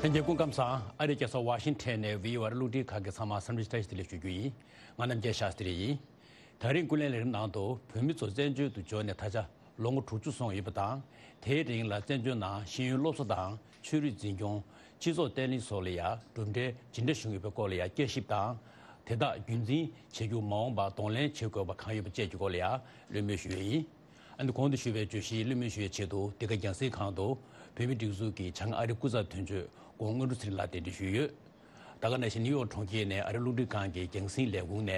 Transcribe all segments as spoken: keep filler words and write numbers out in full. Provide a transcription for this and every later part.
ལྷན་རྒྱས་སྐུ་ཁམས་བཟང་། ཨ་རིའི་རྒྱལ་ས་ཝ་ཤིང་ཊོན་ནས་བྷི་ཨོ་ཨེ་རླུང་འཕྲིན་ཁང་གི་ཚང་མར་འཚམས་འདྲི་བཀྲ་ཤིས་བདེ་ལེགས་ཞུ་རྒྱུ་ཡིན། ང་རྣམ་རྒྱལ་ཤཱསྟྲི་ཡིན། ད་རིང་ཀུན་གླེང་ལས་རིམ་ནང་དུ་བོད་མི་ཚོ་བཙན་བྱོལ་དུ་འབྱོར་ནས་ད་ཆ་ལོ་ངོ་དྲུག་ཅུ་སོང་ཡོད་པ་དང་། དེའི་རིང་ལ་བཙན་བྱོལ་ནང་ཤེས་ཡོན་སློབ་གསོ་དང་ཆོས་རིག་འཛིན་སྐྱོང་། སྤྱི་ཚོགས་བརྟན་ལྷིང་སོགས་ལ་ཡང་གྲུབ་འབྲས་ཇི་འདྲ་བྱུང་ཡོད་པའི་སྐོར་ལ་ཡང་དཔྱད་ཞིབ་དང་། དེ་དག་རྒྱུན་འཛིན་བྱེད་རྒྱུ་མ་འོངས་པར་གདོང་ལེན་བྱེད་དགོས་པ་གང་ཡོད་པ་བཅས་ཀྱི་སྐོར་ལ་ཡང་གླེང་མོལ་ཞུ་ཡས་ཡིན། ཨ་ནི་གོང་དུ་ཞུས་པའི་བརྗོད་གཞི་གླེང་མོལ་ཞུ་བའི་ཆེད་དུ་འདི་ག་རྒྱང་སྲིང་ཁང་དུ་བོད་མིའི་སྒྲིག་འཛུགས་ཀྱི་བྱང་ཨ་རིའི་སྐུ་ཚབ་དོན་གཅོད་སྐུ་ངོ་དངོས་གྲུབ་ཚེ་རིང་ལགས་གདན་འདྲེན་ཞུས་ཡོད། ད་ག་ནང་བཞིན་ནིའུ་ཡོག་གྲོང་ཁྱེར་ནས་ཨ་རིའི་རླུང་འཕྲིན་ཁང་གི་རྒྱང་སྲིང་ལས་ཁུངས་ནས་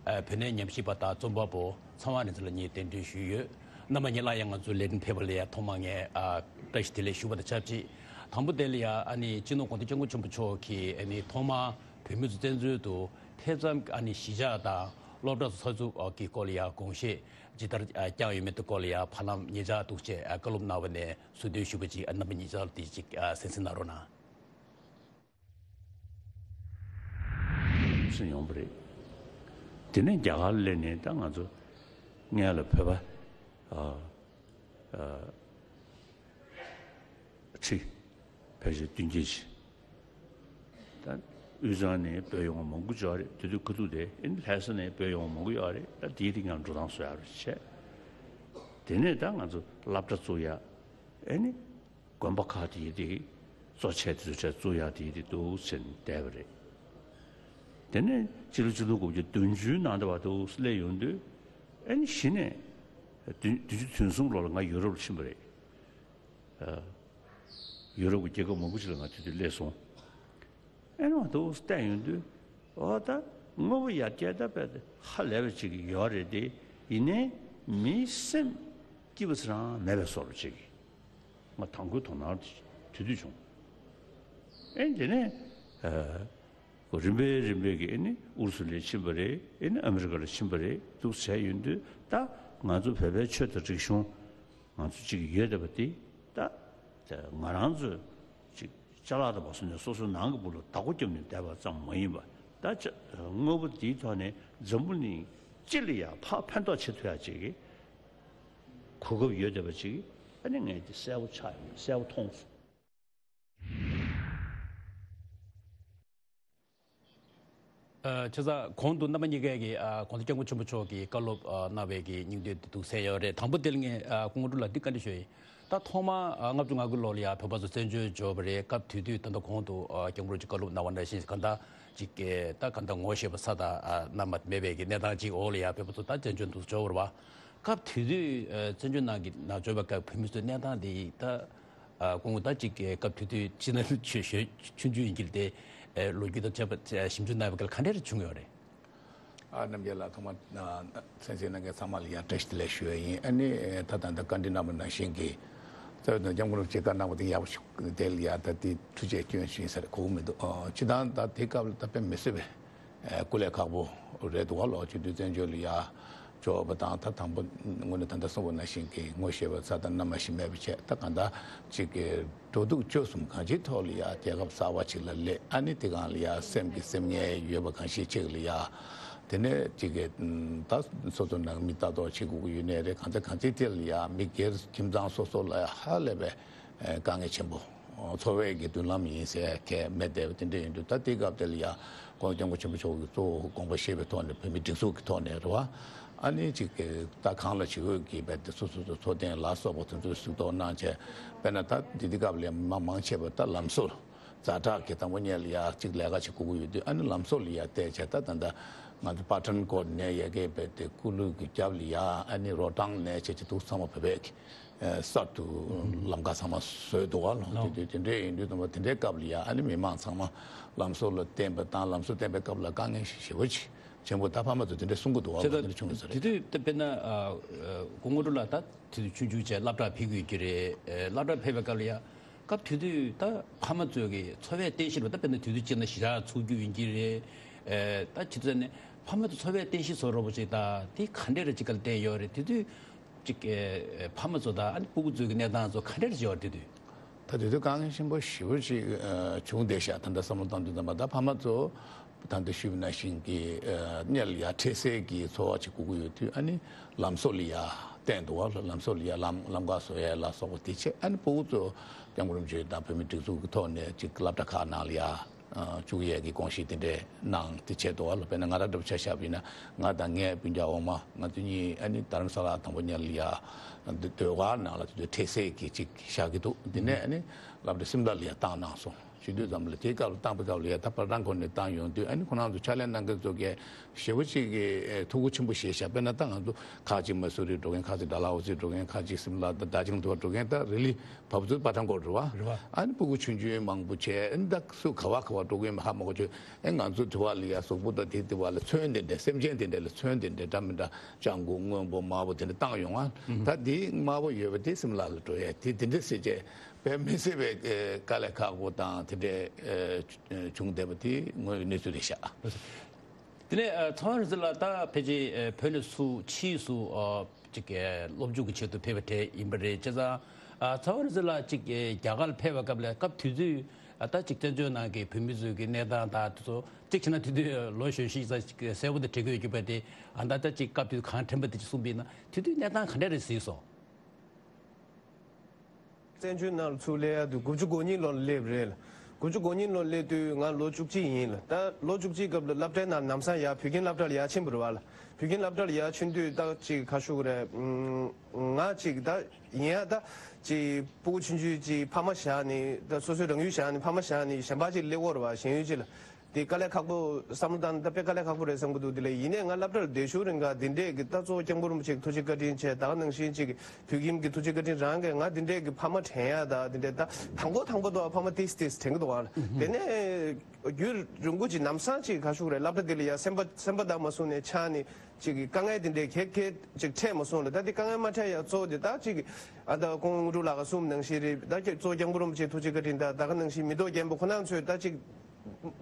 ཨ་བོད་གནས་ཉམས་ཞིབ་པ་དང་རྩོམ་པ་པོ་ཚེ་དབང་རིག་འཛིན་ལགས་གཉིས་གདན་འདྲེན་ཞུས་ཡོད། རྣམ་པ་གཉིས་སླར་ཡང་ང་ཚོའི་ལས་རིམ་ཕེབས་པ་ལ་ཡང་ཐོག་མར་ངས་ཨ་བཀྲ་ཤིས་བདེ་ལེགས་ཞུ་བ་དང་ཆབས་ཅིག་དང་པོ་དེ་ལ་ཡང་ཨ་ནི་སྤྱི་ནོར་༸གོང་ས་༸སྐྱབས་མགོན་ཆེན་པོ་མཆོག་གིས་ཨ་ནི་ཐོག་མར་བོད་མི་ཚོ་བཙན་བྱོལ་དུ་ཕེབས་མཚམས་ཨ་ནི་གཞིས་ཆགས་དང་སློབ་གྲྭ་ཚོ་གསར་འཛུགས་ཀྱི་སྐོར་ལ་ཡང་དགོངས་བཞེས་ཇི་ལྟར་བསྐྱངས་ཡོད་མེད་དེ་སྐོར་ལ་ཡང་བར་ལམ་ཉེ་ཆར་འདུག་ཅེས་བཀའ་སློབ་གནང་བ་ནས་ཟུར་འདོན་ཞུས་པ་ཅིག་རྣམ་པ་གཉིས་ཆར་དེ་ཅིག་གསན་གཟིགས་གནང་རོགས་གནང་། ཚུར་ཡོང་བ་རེད། དེ་ནས་རྒྱ་གར་སླེབས་ནས་ད་ང་ཚོ་སྔོན་ལ་བོད་པ་ཨ་ཨ་ཁྲི་ཕལ་ཆེར་བདུན་བརྒྱད་ཅིག་ད་དབུས་གཙང་ནས་བོད་ཡོང་བ་མང་པོ་ཅིག་ཡོད་རེད། དེ་དུས་ཁ་ཐུག་དེ་ཨེ་ནི་ལྷ་ས་ནས་བོད་ཡོང་བ་མང་པོ་ཡོད་རེད། ད་དེའི་རིང་ཡང་འགྲོ་སྟངས་བཟོ་ཡག་རེ་བྱས། དེ་ནས་ད་ང་ཚོ་སློབ་གྲྭ་བཙུགས་ཡག་ཨེ་ནི་དགོན་པ་ཁག་དེ་དེ་གཙོ་ཆེ་དེ་ཚོ་གྲས་བཙུགས་ཡག་དེ་དེ་འདུག་ཟེར་ནས་བསྡད་པ་རེད། དེ་ནས་སྤྱི་ལོ་ཆིག་སྟོང་དགུ་བརྒྱ་བདུན་ཅུའི་ནང་དུ་བར་དུ་སླེབས་ཡོང་དུས་ཨེ་ནི་གཞི་ནས་བདུན་བདུན་ཅུ་དོན་གསུམ་ལོ་ལ་ང་ཡུ་རོབ་ལ་ཕྱིན་པ་རེད། ཡུ་རོབ་ཀྱི་རྒྱལ་ཁབ་མང་པོ་ཞིག་ལ་ང་དེ་དུས་སླེབས་སོང་། ཨེ་ནི་མ་གཏོགས་བལྟས་ཡོང་དུས་འོ་ད་དངོས་པོ་ཡར་རྒྱས་ད་དཔེ་ཧ་ལས་པ་ཅིག་ཡོད་རེད་དེ། ཡིན་ནའི་མིའི་སེམས་སྐྱིད་པ་ཟེར་རང་མེད་པའི་བཟོ་འདྲ་ཅིག་ང་དང་པོའི་དོ་སྣང་དེ་དུས་བྱུང་། ཨེ་དེ་ནས་རིམ་པས་རིམ་པས་ཀྱིས་ཨེ་ནི་ཨུ་རུ་སུ་ལ་ཕྱིན་པ་རེད། ཨེ་ནི་ཨ་མི་རི་ཀ་ལ་ཕྱིན་པ་རེད། འདུག་བྱས་ཡོང་དུས་ད་ང་ཚོ་བོད་པའི་ཆོས་དང་རིག་གཞུང་ང་ཚོ་གཅིག་ཡོད་བསྡད་པ་དེ་ད་ང་རང་ཚོ་གཅིག་ཅ་ལག་དང་བ་སོ་ནས་སོ་སོའི་ནང་གི་སྦུག་ལ་བདག་པོ་བརྒྱབ་ནས་བསྡད་པ་ཙམ་མ་ཡིན་པ། ད་ཅ་དངོས་པོ་དེའི་ཐོག་ནས་འཛམ་བུ་གླིང་སྤྱི་ལ་ཡང་ཕ་ཕན་ཐོགས་བྱེད་ཐུབ་ཡག་ཅིག་གི་གོ་སྐབས་ཡོད་བསྡད་པ་ཅིག་ཨ་ནི་ངས་དེ་གསལ་པོ་ཆགས་ཡོང་། གསལ་པོ་མཐོང་སོང་། ཨ་བྱས་ཙང་གོང་དུ་རྣམ་པ་གཉིས་ཀས་ཀྱིས་ཨ་༸གོང་ས་༸སྐྱབས་མགོན་ཆེན་པོ་མཆོག་གིས་བཀའ་སློབ་ཨ་གནང་བའི་གི་སྙིང་དོན་དེ་འདུག་གསན་ཡོད་རེད། དང་པོ་དེ་ལ་ངས་ཨ་སྐུ་ངོ་སྤྲུལ་ལགས་འདི་བཀའ་འདྲི་ཞུ་ཡིན། ད་ཐོག་མར་ཨ་ལྔ་བཅུ་ང་དགུ་ལོ་ལ་ཡ་བོད་པ་ཚོ་བཙན་བྱོལ་འབྱོར་བ་རེད། སྐབས་དེ་དུས་ད་ལྟ་གོང་དུ་ཨ་༸སྐྱབས་མགོན་ཆེན་པོ་མཆོག་བཀའ་སློབ་གནང་བ་ནང་བཞིན་གང་ལྟར་ཅིག་གི་ད་གང་ལྟར་ངོ་ཤེས་པ་ཚ་དང་ཨ་མནའ་མ་མེད་པའི་གི་གནས་སྟངས་ཅིག་འོག་ལ་ཡ་བོད་པ་ཚོ་ད་བཙན་བྱོལ་དུ་འབྱོར་བ་རེད་བ། སྐབས་དེ་དུས་ཨ་བཙན་བྱོལ་ནང་གི་ནང་འབྱོར་བའི་སྐབས་བོད་མི་ཚོའི་གནས་སྟངས་དེ་ད་ཨ་སྐུ་ངོ་ད་ཅིག་གི་སྐབས་དེ་དུས་ཕྱི་ནང་ཆོས་ཞུ་ཆུང་ཆུང་ཡིན་གྱི་དེ་ཨ་ལོ་རྒྱུས་དང་བཅས་པ་ཞིབ་འཇུག་གནང་བའི་སྐབས་ག་འདྲ་རེ་བྱུང་ཡོད་རེད། ཨ་རྣམ་རྒྱལ་ལགས་ཐོག་མར་ཨ་གསན་གཟིགས་གནང་མཁན་ཚང་མ་ལ་ཡང་བཀྲ་ཤིས་བདེ་ལེགས་ཞུ་ཡ་ཡིན། ཨ་ནི་ད་ད་ད་བཀའ་འདྲི་གནང་བ་ནང་བཞིན་གྱི་རྩ་བའི་དོན་༸སྐྱབས་མགོན་རིན་པོ་ཆེས་བཀའ་གནང་བ་དེ་ཡག་པོ་ཞིག་དེ་ལ་ཡང་ད་དེ་འཕྲུལ་ཆས་སྐྱོན་ཞིག་ཡིན་ས་རེད། གོ་གི་མི་འདུག་ཨ་སྤྱིར་བཏང་ད་དེ་སྐབས་ལ་ད་དཔེ་མི་སྲིད་པའི་ཨ་སྐུ་ལས་ཁག་པོ་རེད་འདུག་བ། ལོ་གཅིག་དུས་བཙན་བྱོལ་ལ་ཡ་འབྱོར་བ་དང་ད་དང་པོ་དངོས་གནས་ད་ལྟ་གསུངས་པ་ནང་བཞིན་གྱི་ངོ་ཤེས་པ་ཚ་དང་མནའ་མ་ཞིག་མེད་པ་བྱས། ད་གང་ལྟར་ཅིག་གི་འགྲོ་འདུག་སྤྱོད་གསུམ་གང་ཅིའི་ཐོག་ལ་ཡ་རྒྱལ་ཁབ་གསར་བ་ཅིག་ལ་སླེབས། ཨ་ནི་དེ་གང་ལ་ཡ་སེམས་ཀྱི་སེམས་ངལ་ཡོད་པ་གང་ཞིག་ཅིག་ལ་ཡ་དེ་ནས་ཅིག་གི་ད་སོ་སོ་ནང་མི་ལྟ་རྟོག་བྱེད་དགོས་ཀྱི་ཡོད་ནའི་རེད། གང་ཚེ་གང་ཚེ་དེ་ལ་ཡ་མི་སྒེར་ཁྱིམ་ཚང་སོ་སོ་ལ་ཡ་ཧ་ལས་པའི་དཀའ་ངལ་ཆེན་པོ། འཚོ་བའི་གི་མདུན་ལམ་ཡིན་ཟེར་མཁན་མེད་བསྡད་པ་དེ་འདྲ་ཡིན་དུས། ད་དེའི་སྐབས་དེ་ལ་ཡ་༸གོང་ས་༸སྐྱབས་མགོན་ཆེན་པོ་མཆོག་གིས་གཙོ་བོ་དགོངས་པ་བཞེས་པའི་ཐོག་ནས་བོད་མིའི་སྒྲིག་འཛུགས་ཀྱི་ཐོག་ནས་རེད་བ། ཨ་ནི་ཅིག་གི་ད་གང་ལ་ཇི་འོས་ཀྱི་བས་དེ་སོ་སོ་སོ་འཚོ་རྟེན་ལ་སོགས་པ་དེ་ཚོ་གཟིགས་རྟོག་གནང་བྱས། དཔེར་ན་ད་འདི་འདི་སྐབས་ལ་མ་མང་ཆེ་བ་ད་ལམ་བཟོ་ཛ་དྲག་གི་དང་པོ་ཉིད་ལ་ཡ་ཅིག་ལས་ཀ་ཅིག་དགོས་ཀྱི་ཡོད་དུས། ཨ་ནི་ལམ་བཟོ་ལ་ཡ་བལྟས་བྱས། ད་ད་ད་ང་ཚོ་པ་ཐན་ཀོཊ་ནས་ཡ་གི་བས་དེ་ཀུ་ལུ་གི་རྒྱབ་ལ་ཡ་ཨ་ནི་རོ་ཊང་ནས་བྱས་ཅིག་འདུག་ཚང་མ་བོད་པའི་གི་གསར་དུ་ལམ་ཁ་ཚང་མ་བཟོས་འདུག་བ། ལོ་དེ་དུས་དེ་འདྲས་ཡིན་དུས་ཙམ་པ་དེ་འདྲའི་སྐབས་ལ་ཡ་ཨ་ནི་མི་མང་ཚང་མ་ལམ་བཟོ་ལ་བརྟེན་པ་དང་། ལམ་བཟོ་བརྟེན་པའི་སྐབས་ལ་དཀའ་ངལ་ཞེ་པོ་ཅིག་ཆེན་པོ། ད་ཕ་མ་ཚོ་དེ་འདྲས་གསུང་གི་འདུག་བ། བྱས་ཙང་དེ་འདྲས་བྱུང་ཡོད་ས་རེད། དེ་དུས་ད་དཔེར་ན་ཨ་སྐུ་ངོ་སྤྲུལ་ལགས་ད་དེ་དུས་ཆུང་ཆུང་བྱས་སློབ་གྲྭར་ཕེབས་ཀྱི་ཡོད་ཀྱི་རེད། ཨ་སློབ་གྲྭར་ཕེབས་པའི་སྐབས་ལ་ཡ་སྐབས་དེ་དུས་ད་ཕ་མ་ཚོས་ཀྱི་འཚོ་བའི་རྟེན་གཞི་རུ་ད་དཔེར་ན་དེ་དུས་སྤྱིར་ན་གཞིས་ཆགས་ཚུགས་རྒྱུ་ཡིན་གྱི་རེད། ཨ་ད་ཇི་ལྟར་ནས་ཕ་མ་ཚོ་འཚོ་བའི་རྟེན་གཞི་བཟོ་འདྲ་པོ་ཅིག་ད་དེ་ག་འདྲས་རེ་ཅིག་ག་ལ་བརྟེན་ཡོད་རེད། དེ་དུས་ཅིག་ཨེ་ཕ་མ་ཚོ་དང་ཨ་ནི་སྤུ་གུ་ཚོའི་གི་གནས་སྟངས་ཚོ་ག་འདྲ་རེ་བྱེད་པ་རེད་དེ་དུས། ད་དེ་དུས་དཀའ་ངལ་ཆེན་པོ་ཞེ་པོ་ཅིག་ཨ་བྱུང་བསྡད་ཤག་ད་ལྟ་བསམ་བློ་བཏང་དུས་ཙམ་པ་ད་ཕ་མ་ཚོ་ད་ལྟ་ཞུས་པ་ནང་བཞིན་གྱི་ཨ་གཉེར་ཡ་འཕྲལ་སེལ་གྱི་འཚོ་བ་ཅིག་དགོས་ཀྱི་ཡོད་དུས། ཨ་ནི་ལམ་བཟོ་ལ་ཡ་ བསྟན་འདུག་བ། ལམ་སྲོལ་ལ་ཡ་ལམ་ལམ་ཁ་བཟོ་ཡ་ལ་སོགས་པ་དེ་བྱས། ཨ་ནི་ཕྲུ་གུ་ཚོ་སྐྱབས་མགོན་རིན་པོ་ཆེ་དང་བོད་མིའི་སྒྲིག་འཛུགས་ཀྱི་ཐོག་ནས་ཅིག་སློབ་གྲྭ་ཁག་ནང་ལ་ཡ་བཅུག་ཡས་ཀྱི་དགོངས་གཞི་དེ་འདྲས་གནང་སྟེ་བྱས་འདུག་བ། དཔེར་ན་ང་རང་འདྲ་པོ་ཆ་བཞག་པ་ཡིན་ན། ང་དང་ངའི་སྤུན་ཀྱག་འོག་མ་ང་ཚོ་གཉིས་ཨ་ནི་རྡ་རམ་ས་ལ་དང་པོ་ཉིད་ལ་ཡ་ཟློས་གར་ནང་ལ་དེ་དུས་འཁྲབ་གཟས་ཀྱི་ཅིག་བཞག་གི་འདུག་དེ་ནས་ཨ་ནི་སློབ་གྲྭ་སིམ་ལ་ལ་ཡ་བཏང་གནང་སོང་། བྱེད་དུས་ཙམ་ལ་དེའི་སྐབས་ལ་བཏང་པའི་སྐབས་ལ་ཡ་ད་བར་སྣང་ཁོ་ནས་བཏང་ཡོང་དུས། ཨ་ནི་ཁོ་རང་ཚོ་ཕྱག་ལས་གནང་མཁན་ཚོ་གས་ཞེ་པོ་ཅིག་གི་ཐུགས་ཁུར་ཆེན་པོ་བཞེས་ཤག་དཔེར་ན་ད་ང་ཚོ་ཁག་ཅིག་མ་སུ་རི་འགྲོ་མཁན། ཁག་ཅིག་ཌལ་ཧོ་སི་འགྲོ་མཁན། ཁག་ཅིག་སིམ་ལ་དང་དར་ཇི་ལིང་དུ་བ་འགྲོ་མཁན། ད་རི་ལི་བབས་ཚུལ་པ་ཊན་ཀོཊ་རེད་བ། རེད་བ། ཨ་ནི་ཕྲུ་གུ་ཆུང་ཆུང་མང་པོ་བྱས། ཨ་ནི་ད་སུ་ག་བ་ག་བ་འགྲོ་གི་ཡོད་མེད་ཧ་མ་གོ་བྱས། ཨ་ང་ཚོ་དུ་བ་ལ་ཡ་གཟུགས་པོ་དང་དེ་དུ་བ་ལ་ཚོན་དེ་འདྲ། སེམས་ཅན་དེ་འདྲ་ལ་ཚོན་དེ་འདྲ་འདྲ་མི་འདྲ་ལྗང་གུ་སྔོན་པོ་དམར་པོ་དེ་འདྲ་བཏང་ཡོང་ཨ། ད་དེ་དམར་པོ་ཡོད་པ་དེ་སིམ་ལ་ལ་འགྲོ་ཡ་དེ་དེ་འདྲ་ཟེར་བྱས། དཔེ་མི་སྲིད་པའི་དཀའ་ལས་ཁག་པོ་དང་དེ་འདྲས་བྱུང་བསྡད་པ་དེ་དངོས་ཡོད་གནས་ཚུལ་རེད་ཤག་དེ་ནས་ཚངས་དབྱངས་རིག་འཛིན་ལགས། ད་ཕལ་ཆེར་བོད་ནས་ཚུར་ཕྱིས་སུ་ཅིག་སློབ་སྦྱོང་གི་ཆེད་དུ་ཕེབས་པ་དེ་ཡིན་པ་རེད། བྱས་ཙང་ཚངས་དབྱངས་རིག་འཛིན་ལགས་ཅིག་རྒྱ་གར་ལ་ཕེབས་པའི་སྐབས་ལ། སྐབས་དུས་ཚོད་ད་ཅིག་བཙན་བྱོལ་ནང་གི་བོད་མི་ཚོའི་གི་གནས་སྟངས་དང་དེ་ཚོ་གཅིག་བྱས་ན་དེ་དུས་ལོ་གཞོན་ཤིང་ཙམ་ཅིག་གསལ་པོ་དེ་དྲན་གྱི་ཡོད་རྒྱུ་པ་དེ། ཨ་ད་ད་ཅིག་སྐབས་དུས་གང་དྲན་པ་དེ་ཅིག་གསུངས་པ་ཡིན་ན། དེ་དུས་གནས་སྟངས་ག་འདྲ་རེད་གཟིགས་སོང་། བཙན་བྱོལ་ནང་ལ་ཚུར་སླེབས་ཡ་དུས་དགུ་བཅུ་གོ་གཉིས་ལོ་ལ་སླེབས་རེད་ལ། དགུ་བཅུ་གོ་གཉིས་ལོ་ལ་སླེབས་དུས་ང་ལོ་བཅུ་གཅིག་ཡིན་ལ། ད་ལོ་བཅུ་གཅིག་སྐབས་ལ་སློབ་གྲྭའི་ནང་ལམ་སང་ཡར་བོད་ཁྱིམ་སློབ་གྲྭ་ལ་ཡར་ཕྱིན་པ་རེད་བ་ལ། བོད་ཁྱིམ་སློབ་གྲྭ་ལ་ཡར་ཕྱིན་དུས་ད་ཅིག་ག་ཞུ་དགོས་རེད། ང་ཅིག་ད་ཡིན་ཡ་ད་ཅིག་ཕྲུ་གུ་ཆུང་ཆུང་ཅིག་ཕ་མ་བཞག་ནས། ད་སོ་སོའི་རང་ཡུལ་བཞག་ནས་ཕ་མ་བཞག་ནས་གཞན་པ་ཅིག་སླེབས་ཀྱི་ཡོད་རེད་བ། གཞན་ཡུལ་ཅིག་ལ། དེ་དཀའ་ལས་ཁག་པོ་བསམ་བློ་བཏང་ན་ད་དཔེ་དཀའ་ལས་ཁག་པོ་རེད་བསམ་གྱི་འདུག་དེ་ལས་ཡིན་ནའི་ང་སློབ་གྲྭ་ལ་བསྡད་ཤུལ་རིང་ག་འདི་འདྲས་ཀྱི་ད་གཙོ་བོ་སྐྱབས་མགོན་རིན་པོ་ཆེ་གི་ཐུགས་རྗེ་བཀའ་དྲིན་བྱས། ད་ག་ནང་བཞིན་ཅིག་བོད་ཁྱིམ་གྱི་ཐུགས་རྗེ་བཀའ་དྲིན་རང་གིས་ང་འདི་འདྲས་ཀྱི་ཕ་མ་དྲན་ཡ་ད་འདི་འདྲས་ད་དང་པོ་དང་པོ་དུ་ཕ་མ་ཏིས་ཏིས་དྲན་གྱི་འདུག་བ་ལ། དེ་ནས་རྒྱུན་རིང་པོ་ཅིག་ལམ་སང་ཅིག་ག་ཞུ་རེད། སློབ་གྲྭ་འདི་ལ་ཡ་སེམས་པ་སེམས་པ་བདག་མ་བཟུང་ནས་ཆགས་ནས་ཅིག་གི་དཀའ་ངལ་འདི་འདྲས་གེ་གེ་ཅིག་འཕྲད་མ་སོང་ལ། ད་འདི་དཀའ་ངལ་མ་འཕྲད་ཡ་གཙོ་བོ་འདི་ད་ཅིག་ཨ་ད་ཁོང་དངོས་གྲུབ་ལགས་ཀྱིས་གསུངས་ནང་བཞིན་རེད། ད་ཀྱི་གཙོ་བོ་སྐྱབས་མགོན་རིན་པོ་ཆེ་ཐུགས་རྗེ་བཀའ་དྲིན་ད་ད་ག་ནང་བཞིན་མི་ཐོག་རྒན་པོ་ཁོ་རང་ཚོས་ད་ཅིག་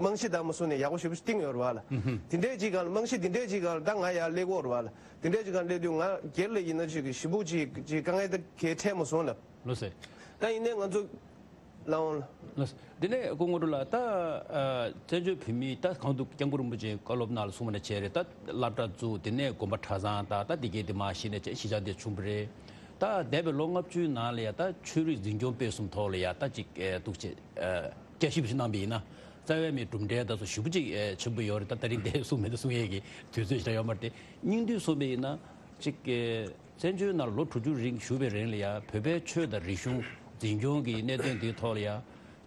རྨང་གཞི་བདག་མ་བཟུང་ནས་ཡག་པོ་ཞེ་པོ་ཞིག་བཏིང་ཡོད་རེད་བ་ལ། དེ་འདྲས་ཅིག་སྒང་ལ་རྨང་གཞི་དེ་འདྲས་ཅིག་སྒང་ལ་ད་ང་ཡར་སླེབས་ཀྱི་ཡོད་རེད་བ་ལ། དེ་འདྲས་ཅིག་སྒང་སླེབས་དུས་ང་སྒེར་ལ་ཡིན་ན་ཅིག་ཞེ་པོ་ཅིག་ཅིག་དཀའ་ངལ་ད་གའི་འཕྲད་མ་སོང་ལ། ལོས་ཟེར། ད་ཡིན་ནའི་ང་ཚོ་ལའང་། ལགས། དེ་ནས་སྐུ་ངོ་ལགས། ད་ཨ་བཙན་བྱོལ་བོད་མི་ད་གང་དུ་སྐྱབས་མགོན་རིན་པོ་ཆེའི་བཀའ་སློབ་ནང་ལ་གསུངས་པ་ནང་བཞིན་རེད། ད་སློབ་གྲྭ་བཙུགས། དེ་ནས་དགོན་པ་གྲྭ་ཚང་དང་ད་དེ་གའི་དེ་མར་གཞི་ནས་བྱས་གཞིས་ཆགས་དེ་བྱུང་བ་རེད། ད་འདས་པའི་ལོ་ལྔ་བཅུའི་ནང་ལ་ཡ་ད་ཆོས་རིག་འཛིན་སྐྱོང་སྤེལ་གསུམ་ཐོག་ལ་ཡ་ད་ཅིག་ཨེ་འདུག་ཅེས་ཨེ་བསྐྱར་ཞིབ་ཞིག་གནང་པ་ཡིན་ན། རྩ་བའི་མི་གྲུབ་འབྲས་ད་ཚོ་ཞེ་པོ་ཅིག་ཨེ་ཆེན་པོ་ཡོད་རེད། ད་ད་རིང་དེ་གསུང་མེད་དུ་གསུང་ཡས་ཀྱི་དུས་ཚོད་ཞིག་ད་ཡོད་མ་རེད་དེ། སྙིང་བསྡུས་གསུངས་པ་ཡིན་ན་ཅིག་ཨེ། བཙན་བྱོལ་ནང་ལོ་དྲུག་ཅུ་རིང་བཞུགས་པའི་རིང་ལ་ཡ་བོད་པའི་ཆོས་དང་རིག་གཞུང་འཛིན་སྐྱོང་གི་གནད་དོན་འདིའི་ཐོག་ལ་ཡ་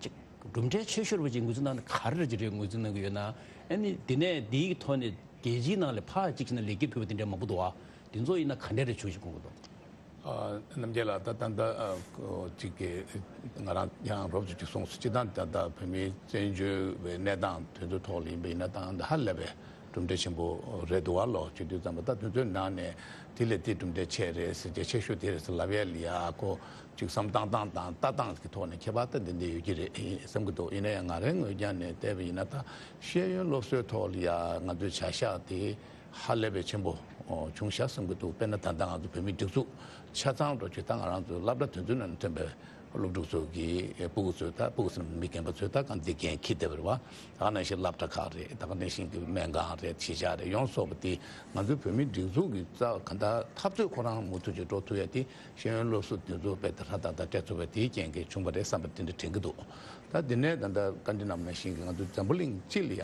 ཅིག་གྲུབ་འབྲས་ཆེ་ཤོས་རེད་པ་ཅིག་ངོས་འཛིན་གནང་ན་ག་རེ་ཅིག་རེད་ངོས་འཛིན་གནང་གི་ཡོད་ན། ཨ་ནི་འདི་ནས་འདིའི་ཐོག་ནས་རྒྱལ་སྤྱིའི་ནང་ལ་ཕར་ཅིག་བྱས་ན་ལེགས་སྐྱེས་ཕུལ་བ་དེ་འདྲ་མང་པོ་འདུག་བ། དེ་ཚོ་ཡིན་ན་ག་འདྲ་རེ་བྱུང་ཞིག་དགོངས་ཀྱི་འདུག་ཨ་རྣམ་རྒྱལ་ལགས། ད་ད་ལྟ་ཨ་ཅིག་གི་ང་རང་ཡང་རོབ་ཙམ་ཅིག་གསུངས་སོང་། སྤྱིར་བཏང་ད་ལྟ་བོད་མིའི་བཙན་བྱོལ་བའི་གནས་སྟངས་དེ་ཚོའི་ཐོག་ལ་ཡིན་པ་ཡིན་ན་ད་ཧ་ལས་པའི་གྲུབ་འབྲས་ཆེན་པོ་རེད་འདུག་བ་ལོ། བྱེད་དུས་ཙམ་པ་ད་དེ་ཚོའི་ནང་ནས་དེ་ལས་དེ་གྲུབ་འབྲས་ཆེ་རེད་ཟེར་རྒྱ་ཆེ་ཤོས་དེ་རེད་ཟེར་ལབ་ཡ་ལ་ཡ་ཁོ་ཅིག་བསམ་བཏང་སྟངས་དང་ལྟ་སྟངས་ཀྱི་ཐོག་ནས་ཁྱད་པར་ད་འདི་འདྲ་ཡོད་ཀྱི་རེད་བསམ་གྱི་འདུག་ཡིན་ན་ཡང་ང་རའི་ངོས་ཀྱང་ནས་བལྟས་པ་ཡིན་ན་ད་ཤེས་ཡོན་སློབ་གསོའི་ཐོག་ལ་ཡ་ང་ཚོའི་བྱ་གཞག་དེ་ཧ་ལས་པའི་ཆེན་པོ་བྱུང་ཤག་བསམ་གྱི་འདུག་དཔེར་ན་ད་ལྟ་ང་ཚོ་བོད་མིའི་སྒྲིག་འཛུགས་ཆ་ཚང་འགྲོ་ཆེད་ད་ང་རང་ཚོའི་སློབ་གྲྭ་དེ་ཚོའི་ནང་ནས་ཐོན་པའི་སློབ་ཕྲུག་ཚོ་གི་ཕྲུ་གུ་ཚོས་ད་ཕྲུ་གུ་ཟེར་ན་མི་རྒན་པ་ཚོས་ད་གང་འདི་འགན་འཁྱེར་བསྡད་པ་རེད་བ། ད་ག་ནང་བཞིན་སློབ་གྲྭ་ཁག་རེད། ད་ག་ནང་བཞིན་གྱི་སྨན་ཁང་རེད། གཞིས་ཆགས་རེད། ཡོངས་སུ་རྫོགས་པ་དེ་ང་ཚོའི་བོད་མིའི་སྒྲིག་འཛུགས་ཀྱི་རྩ་གང་ལྟར་འཐབ་རྩོད་ཁོ་རང་མུ་མཐུད་ཅིག་འགྲོ་ཐུབ་ཡ་དེ་ཤེས་ཡོན་སློབ་གསོ་དེ་ཚོ་དཔེ་ད་ཧྲ་ཏག་ཏག་སྤྲད་ཐུབ་པ་དེའི་རྐྱེན་གྱིས་བྱུང་བ་རེད་བསམ་པ་དེ་འདྲ་དྲན་གྱི་འདུག་ད་དེ་ནས་ད་ལྟ་བཀའ་འདྲི་གནང་བ་ནང་བཞིན་གྱི་ང་ཚོ་འཛམ་བུ་གླིང་སྤྱི་ལ་ཡ་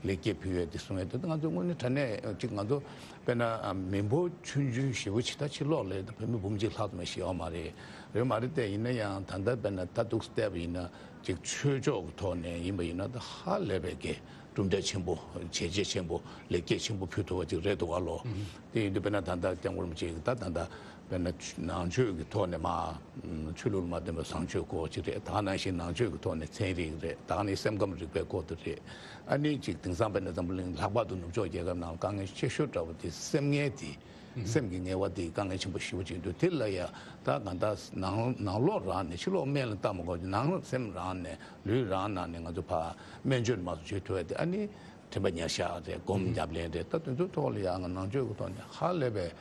ལེགས་སྐྱེས་ཕུལ་ཡ་དེ་གསུང་ཡ་དེ་ང་ཚོ་དངོས་གནས་དྲང་གནས་ཅིག་ང་ཚོ་དཔེར་ན་མི་འབོར་ཆུང་ཆུང་ཞེ་པོ་ཅིག་ད་ཕྱི་ལོགས་ལ་ད་བོད་མི་འབུམ་གཅིག་ལྷག་ཙམ་ཞིག་ཡོད་མ་རེད། རེད་མ་རེད་དེ། ཡིན་ན་ཡང་ད་ལྟ་དཔེར་ན་ད་འདུག་བལྟས་པ་ཡིན་ན་ཅིག་ཆོས་ཕྱོགས་ཀྱི་ཐོག་ནས་ཡིན་པ་ཡིན་ན་ད་ཧ་ལས་པའི་གི་གྲུབ་འབྲས་ཆེན་པོ་བྱས་རྗེས་ཆེན་པོ་ལེགས་སྐྱེས་ཆེན་པོ་ཕུལ་ཐུབ་པ་ཅིག་རེད་འདུག་བ་ལོ། དེ་ཡིན་དུས་དཔེར་ན་ད་ལྟ་སྐྱབས་མགོན་རིན་པོ་ཆེ་གིས་ད་ད་ལྟ་དཔེར་ན་ནང་ཆོས་ཀྱི་ཐོག་ནས་མ་ཆོས་ལུགས་ལ་མ་བརྟེན་པའི་བཟང་སྤྱོད་སྐོར་ཅིག་རེད། ད་ག་ནང་བཞིན་ནང་ཆོས་ཀྱི་ཐོག་ནས་ཚན་རིག་རེད། ད་ག་ནས་སེམས་ཁམས་རིག་པའི་སྐོར་དུ་རེད། ཨ་ནི་ཅིག་དེང་སང་དཔེར་ན་འཛམ་བུ་གླིང་ལྷག་པར་དུ་ནུབ་ཕྱོགས་རྒྱལ་ཁབ་ནང་ལ་དཀའ་ངལ་ཆེ་ཤོས་འདྲ་བོ་དེ་སེམས་ངལ་དེ། སེམས་ཀྱི་ངལ་བ་དེ་དཀའ་ངལ་ཆེན་པོ་ཞེ་པོ་ཅིག་འདུག་དེ་ལ་ཡ་ད་གང་ལྟར་ནང་ནང་ལོགས་རང་ནས་ཕྱི་ལོགས་སྨན་ལ་བལྟ་མ་དགོས་ཀྱི་ནང་སེམས་རང་ནས་ལུས་རང་ནང་ནས་ང་ཚོ་ཕར་སྨན་བཅོས་མ་སོང་བྱེད་ཐུབ་ཡ་དེ་ཨ་ནི་དྲན་པ་ཉེར་བཞག་རེད། སྒོམ་ཉམས་ལེན་རེད། ད་དེ་ཚོའི་ཐོག་ལ་ཡ་ང་ནང་ཆོས་ཀྱི་ཐོག་ནས་ཧ་ལས་པའི་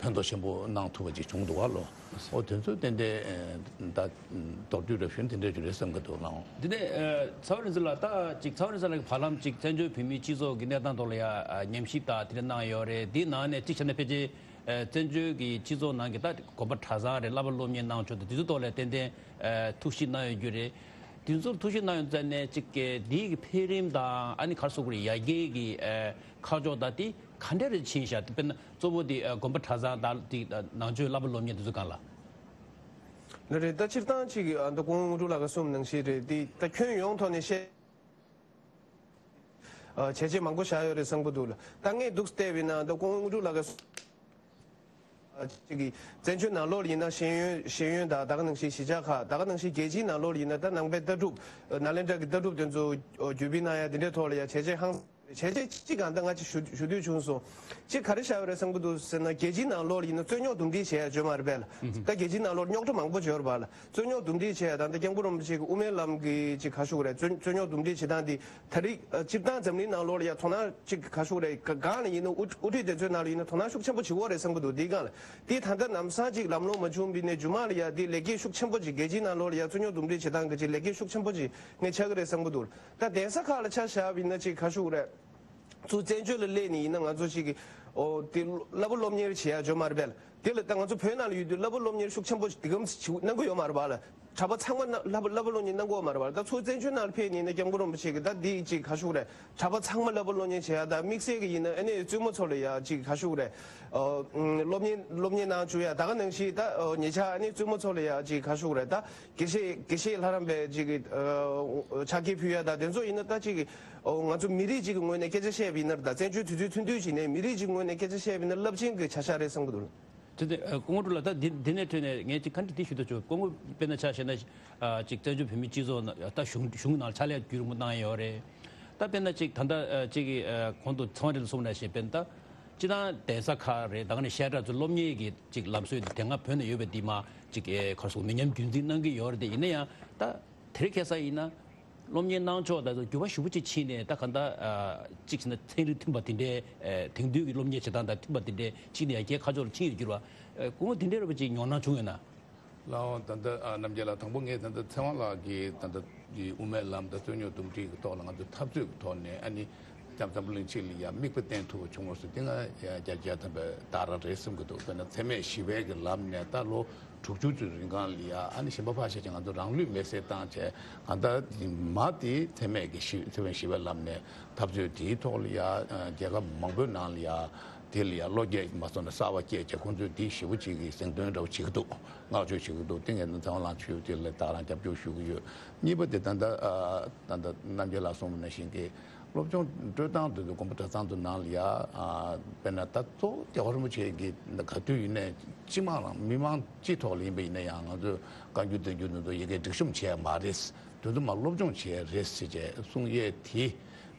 ཕན་ཐོགས་ཆེན་པོ་གནང་ཐུབ་པ་ཅིག་བྱུང་འདུག་བ་ལོ། ཨོ་དེ་ཚོ་ཏན་ཏན་ད་མདོར་བསྡུས་རེ་ཞུ་ན་དེ་འདྲ་ཅིག་རེད་བསམ་གྱི་འདུག་ལགས། འདི་ནས་ཚ་བ་རིག་འཛིན་ལགས། ད་ཅིག་ཚ་བ་རིག་འཛིན་ལགས་ཀྱིས་བར་ལམ་ཅིག་བཙན་བྱོལ་བོད་མིའི་སྤྱི་ཚོགས་ཀྱི་གནས་སྟངས་ཐོག་ལ་ཡ་ཉམས་ཞིབ་དང་དེ་འདྲ་གནང་ཡོད་རེད། འདི་ནང་ནས་གཅིག་བྱས་ན་ཕལ་ཆེར་བཙན་བྱོལ་གྱི་སྤྱི་ཚོགས་ནང་གི་ད་དགོན་པ་གྲྭ་ཚང་རེད། བསླབ་པ་སློབ་གཉེར་གནང་ཕྱོགས་དང་དེ་ཚོའི་ཐོག་ལ་ཏན་ཏན་ཐུགས་ཞིབ་གནང་ཡོད་རྒྱུ་རེད། དེ་ཚོར་ཐུགས་ཞིབ་གནང་ཡོད་ཙང་ནས་ཅིག་འདིའི་གི་འཕེལ་རིམ་དང་ཨ་ནི་ག་རེ་ཟེར་དགོས་རེད། ཡར་རྒྱས་ཀྱི་ཁ་ཕྱོགས་དང་དེ་ག་འདྲ་རེ་ཕྱིན་ཤག་དཔེར་ན་གཙོ་བོ་དེ་དགོན་པ་གྲྭ་ཚང་དང་དེ་ནང་ཆོས་བསླབ་པ་སློབ་གཉེར་དེ་ཚོ་སྒང་ལ། ལགས་རེད། ད་སྤྱིར་བཏང་ཅིག་ཨ་ད་སྐུ་ངོ་དངོས་གྲུབ་ལགས་ཀྱིས་གསུངས་ནང་བཞིན་རེད། དེ་ད་ཁྱོན་ཡོངས་ཐོག་ནས་བཤད། བྱས་རྗེས་མང་པོ་བཞག་ཡོད་རེད་བསམ་གྱི་འདུག་ལགས། ད་ངས་འདུག་བལྟས་པ་ཡིན་ན་ད་སྐུ་ངོ་དངོས་གྲུབ་ལགས་ཀྱིས་ཅིག་གི་བཙན་བྱོལ་ནང་ལོགས་ལ་ཡིན་ན་ཤེས་ཡོན་ཤེས་ཡོན་དང་ད་ག་ནང་བཞིན་གཞིས་ཆགས་ཁག་ད་ག་ནང་བཞིན་རྒྱལ་སྤྱིའི་ནང་ལོགས་ལ་ཡིན་ན་ད་ནང་པའི་ལྟ་གྲུབ་ནཱ་ལེནྡྲ་གི་ལྟ་གྲུབ་དེ་ཚོ་བརྒྱུད་སྤེལ་གནང་ཡ་དེ་འདྲའི་ཐོག་ལ་ཡ་བྱས་རྗེས་ཧང་བྱས་རྗེས་གཅིག་གང་ལྟར་ང་ཅིག་ཞུ་ཞུ་འདོད་བྱུང་སོང་། གཅིག་ག་རེ་བཞག་ཡོད་རེད་བསམ་གྱི་འདུག་ཟེར་ན་རྒྱལ་སྤྱིའི་ནང་ལོགས་ལ་ཡིན་ན་རྩོད་རྙོག་འདུམ་འགྲིག་བྱས་ཡ་ཡོད་མ་རེད་པས་ལགས། ད་རྒྱལ་སྤྱིའི་ནང་ལོགས་རྙོག་དྲ་མང་པོ་ཡོད་རེད་པ་ལགས། རྩོད་རྙོག་འདུམ་འགྲིག་བྱས་ཡ་ད་ལྟ་སྐྱབས་མགོན་རིན་པོ་ཆེ་གི་དབུ་མའི་ལམ་གྱི་ཅིག་ག་ཞུ་དགོས་རེད། རྩོད་རྩོད་རྙོག་འདུམ་འགྲིག་བྱེད་སྟངས་འདི་ད་རེས་སྤྱིར་བཏང་འཛམ་གླིང་ནང་ལོགས་ལ་ཡ་དོ་སྣང་ཅིག་ག་ཞུ་དགོས་རེད། ག་གང་ལ་ཡིན་ན་དབུ་དབུ་ཁྲིད་དེ་ཚོའི་ནང་ལ་ཡིན་ན་དོ་སྣང་ཤུགས་ཆེན་པོ་བྱེད་ཀྱི་ཡོད་རེད་བསམ་གྱི་འདུག་འདི་སྒང་ལ། དེ་ད་ལྟ་ལམ་སང་ཅིག་ལམ་ལྷོང་མ་བྱུང་བའི་ནས་མཇུག་མ་ལ་ཡ་དེ་ལེགས་སྐྱེས་ཤུགས་ཆེན་པོ་ཅིག་རྒྱལ་སྤྱིའི་ནང་ལོགས་ལ་ཡ་རྩོད་རྙོག་འདུམ་འགྲིག་བྱེད་སྟངས་ཀྱི་ཅིག་ལེགས་སྐྱེས་ཤུགས་ཆེན་པོ་ཅིག་ངས་ཆགས་ཀྱི་རེད་བསམ་གྱི་འདུག་ད་གདན་ས་ཁག་ལ་ཆ་བཞག་པ་ཡིན་ན་ཅིག་ག་ཞུ་དགོས་རེད། ཚུར་བཙན་བྱོལ་ལ་སླེབས་ནས་ཡིན་ན་ང་ཚོ་ཅིག་གི་ཨོ་དེ་བསླབ་པ་སློབ་གཉེར་བྱེད་ཡ་ཡོད་མ་རེད་པས་ལགས། དེ་ལ་ད་ང་ཚོ་བོད་ནང་ལ་ཡོད་དུས་བསླབ་པ་སློབ་གཉེར་ཤུགས་ཆེན་པོ་དེ་གམ་ཞིག་གནང་གི་ཡོད་མ་རེད་པ་ལགས། གྲྭ་པ་ཚང་མ་ན་བསླབ་པ་བསླབ་པ་སློབ་གཉེར་གནང་གི་ཡོད་མ་རེད་པ་ལགས། ད་ཚུར་བཙན་བྱོལ་ནང་ལ་ཕེབས་ནས་ཡིན་ན་སྐྱབས་མགོན་རིན་པོ་ཆེ་གིས་ད་འདི་ཅིག་ག་ཞུ་དགོས་རེད། གྲྭ་པ་ཚང་མ་བསླབ་པ་སློབ་གཉེར་བྱེད་ཡ་དང་དམིགས་བསལ་གྱི་ཡིན་ན་ཨ་ནི་བཙུན་མོ་ཚོ་ལ་ཡ་ཅིག་ག་ཞུ་དགོས་རེད། ཨོ་སློབ་གཉེར་སློབ་གཉེར་གནང་བཅུག་ཡ་ད་ག་ནང་བཞིན་ད་ཨོ་ཉེ་ཆར་ཨ་ནི་བཙུན་མོ་ཚོ་ལ་ཡ་ཅིག་ག་ཞུ་དགོས་རེད། ད་དགེ་བཤེས་དགེ་བཤེས་ལྷ་རམས་པའི་ཅིག་གི་ཨོ་ཕྱག་འཁྱེར་ཕུལ་ཡ་ད་དེ་ཚོ་ཡིན་ན་ད་ཅིག་གི་ཨོ་ང་ཚོ་མི་རིགས་གཅིག་གི་ངོས་ནས་སྐད་ཆ་བཤད་པ་ཡིན་ན་རེད། ད་བཙན་བྱོལ་དུས་ཚོད་ཐུང་ཐུང་ཞིག་ནས་མི་རིགས་གཅིག་ངོས་ནས་སྐད་ཆ་བཤད་པ་ཡིན་ན་རླབས་ཆེན་གྱི་བྱ་གཞག་རེད་བསམ་གྱི་འདུག་དེ་དེ་ཨ་སྐུ་ངོ་དངོས་གྲུབ་ལགས། ད་འདི་འདི་ནས་འཕྲོས་ནས་ངས་ཅིག་བཀའ་འདྲི་འདི་ཞུ་འདོད་བྱུང་། སྐུ་ངོ་དཔེར་ན་ཆ་བཞག་ན་ཨ་ཅིག་བཙན་བྱོལ་བོད་མིའི་སྤྱི་ཚོགས་ནང་ད་གཞུང་གཞུང་ནང་ཕྱག་ལས་རྒྱུན་རིང་པོ་གནང་ཡོད་རེད། ད་དཔེར་ན་ཅིག་ད་ལྟ་ཨ་ཅིག་གི་ཨ་གོང་དུ་ཚང་རིལ་གསུངས་ནང་བཞིན་དཔེར་ན་ད་སྤྱིར་བཏང་གདན་ས་ཁག་རེད། ད་ག་ནས་བཤད་གྲྭ་ཚོ་སློབ་གཉེར་གྱི་ཅིག་ལམ་སྲོལ་དེ་དེ་སྔ་བོད་ནང་ཡོད་པའི་དེ་མ་ཅིག་ཨེ་ག་རེ་ཟེར་མི་ཉམས་རྒྱུན་འཛིན་གནང་གི་ཡོད་རེད་དེ། ཡིན་ན་ཡང་ད་དེ་རིང་ཁ་སང་ཡིན་ན་སློབ་གཉེར་གནང་ཕྱོགས་ད་གཙོ་འགྱུར་བ་ཞེ་པོ་ཅིག་ཕྱིན་ནས་ད་ག་ད་ཨ་ཅིག་བྱས་ན་ཚན་རིག་མཐུན་པ་དེ་འདྲའི་ཨེ་དེང་དུས་ཀྱི་སློབ་གཉེར་བྱེད་སྟངས་དང་མཐུན་པ་དེ་འདྲའི་ཕྱིན་ནས་ཡར་རྒྱས་ཁ་ཕྱོགས་ལ་ཕྱིན་ཡོད་འགྱུར་བ། ཨེ་སྐུ་ངོ་དེ་འདྲའི་རེ་བ་ཅིག་མྱོང་སྣང་བྱུང་ཡོད་ན། ལགས་འོང་། ད་ལྟ་ཨ་རྣམ་རྒྱལ་ལགས། དང་པོ་ངས་ད་ལྟ་ཚེ་དབང་ལགས་ཀྱིས་ད་ལྟ་དབུ་མའི་ལམ་དང་རྩོད་རྙོག་འདུམ་འགྲིག་གི་ཐོག་ལ་ང་ཚོས་འཐབ་རྩོད་ཀྱི་ཐོག་ནས་ཨ་ནི་འཛམ་བུ་གླིང་སྤྱི་ལ་ཡ་མིག་དཔེ་བསྟན་ཐུབ་པ་བྱུང་བ་སོགས་དེ་ང་ཡ་བརྒྱ་ཆ་བརྒྱ་ཐམ་པའི་རྟགས་རང་རེད་བསམ་གྱི་འདུག་དཔེར་ན་འཚེ་མེད་ཞི་བའི་གི་ལམ་ནས་ད་ལོ་དྲུག་ཅུ་ཙམ་རིང་གང་ལ་ཡ་ཨ་ནི་གཞན་པ་ཕར་བཞག་ཅིག་ང་ཚོ་རང་ལུས་མེར་སྲེག་བཏང་བྱས་གང་ལྟར་མ་དེ་འཚེ་མེད་ཀྱི་ཞི་འཚེ་མེད་ཞི་བའི་ལམ་ནས་འཐབ་རྩོད་དེའི་ཐོག་ལ་ཡ་རྒྱལ་ཁབ་མང་པོའི་ནང་ལ་ཡ་དེ་ལ་ཡ་བློ་སྐྱེད་མ་སོང་ན་གསར་པ་སྐྱེད་བྱས་ཁོང་ཚོས་དེ་ཞེ་པོ་ཅིག་གི་གཟེངས་བསྟོད་འདྲ་བོ་བྱེད་ཀྱི་འདུག་བསྔགས་བརྗོད་བྱེད་ཀྱི་འདུག་དེ་ངས་ཚེ་དབང་ལགས་ཞུས་དེ་ལ་ད་ག་རང་རྒྱབ་སྐྱོར་ཞུ་གི་ཡོད། གཉིས་པ་དེ་ད་ལྟ་ཨ་ད་ལྟ་རྣམ་རྒྱལ་ལགས་གསུངས་པ་ནང་བཞིན་གྱི་སློབ་སྦྱོང་སྤྲོད་སྟངས་དེ་ཚོ་དགོན་པ་གྲྭ་ཚང་དུ་ནང་ལ་ཡ་ཨ་དཔེར་ན་ད་གཙོ་བོ་རྒྱལ་བ་རིན་པོ་ཆེ་གི་ག་དུས་ཡིན་ནའི་སྤྱི་དམངས་རང་མི་མང་སྤྱི་ཐོག་ལ་ཡིན་པ་ཡིན་ན་ཡང་ང་ཚོས་བཀའ་འགྱུར་བསྟན་འགྱུར་དེ་ཚོ་ཡི་གེ་སྒྲིག་གཤོམ་བྱས་མ་རེད། དེ་ཚོ་མར་སློབ་སྦྱོང་བྱས་རེད་ཟེར་བྱས་གསུང་ཡས་དེ།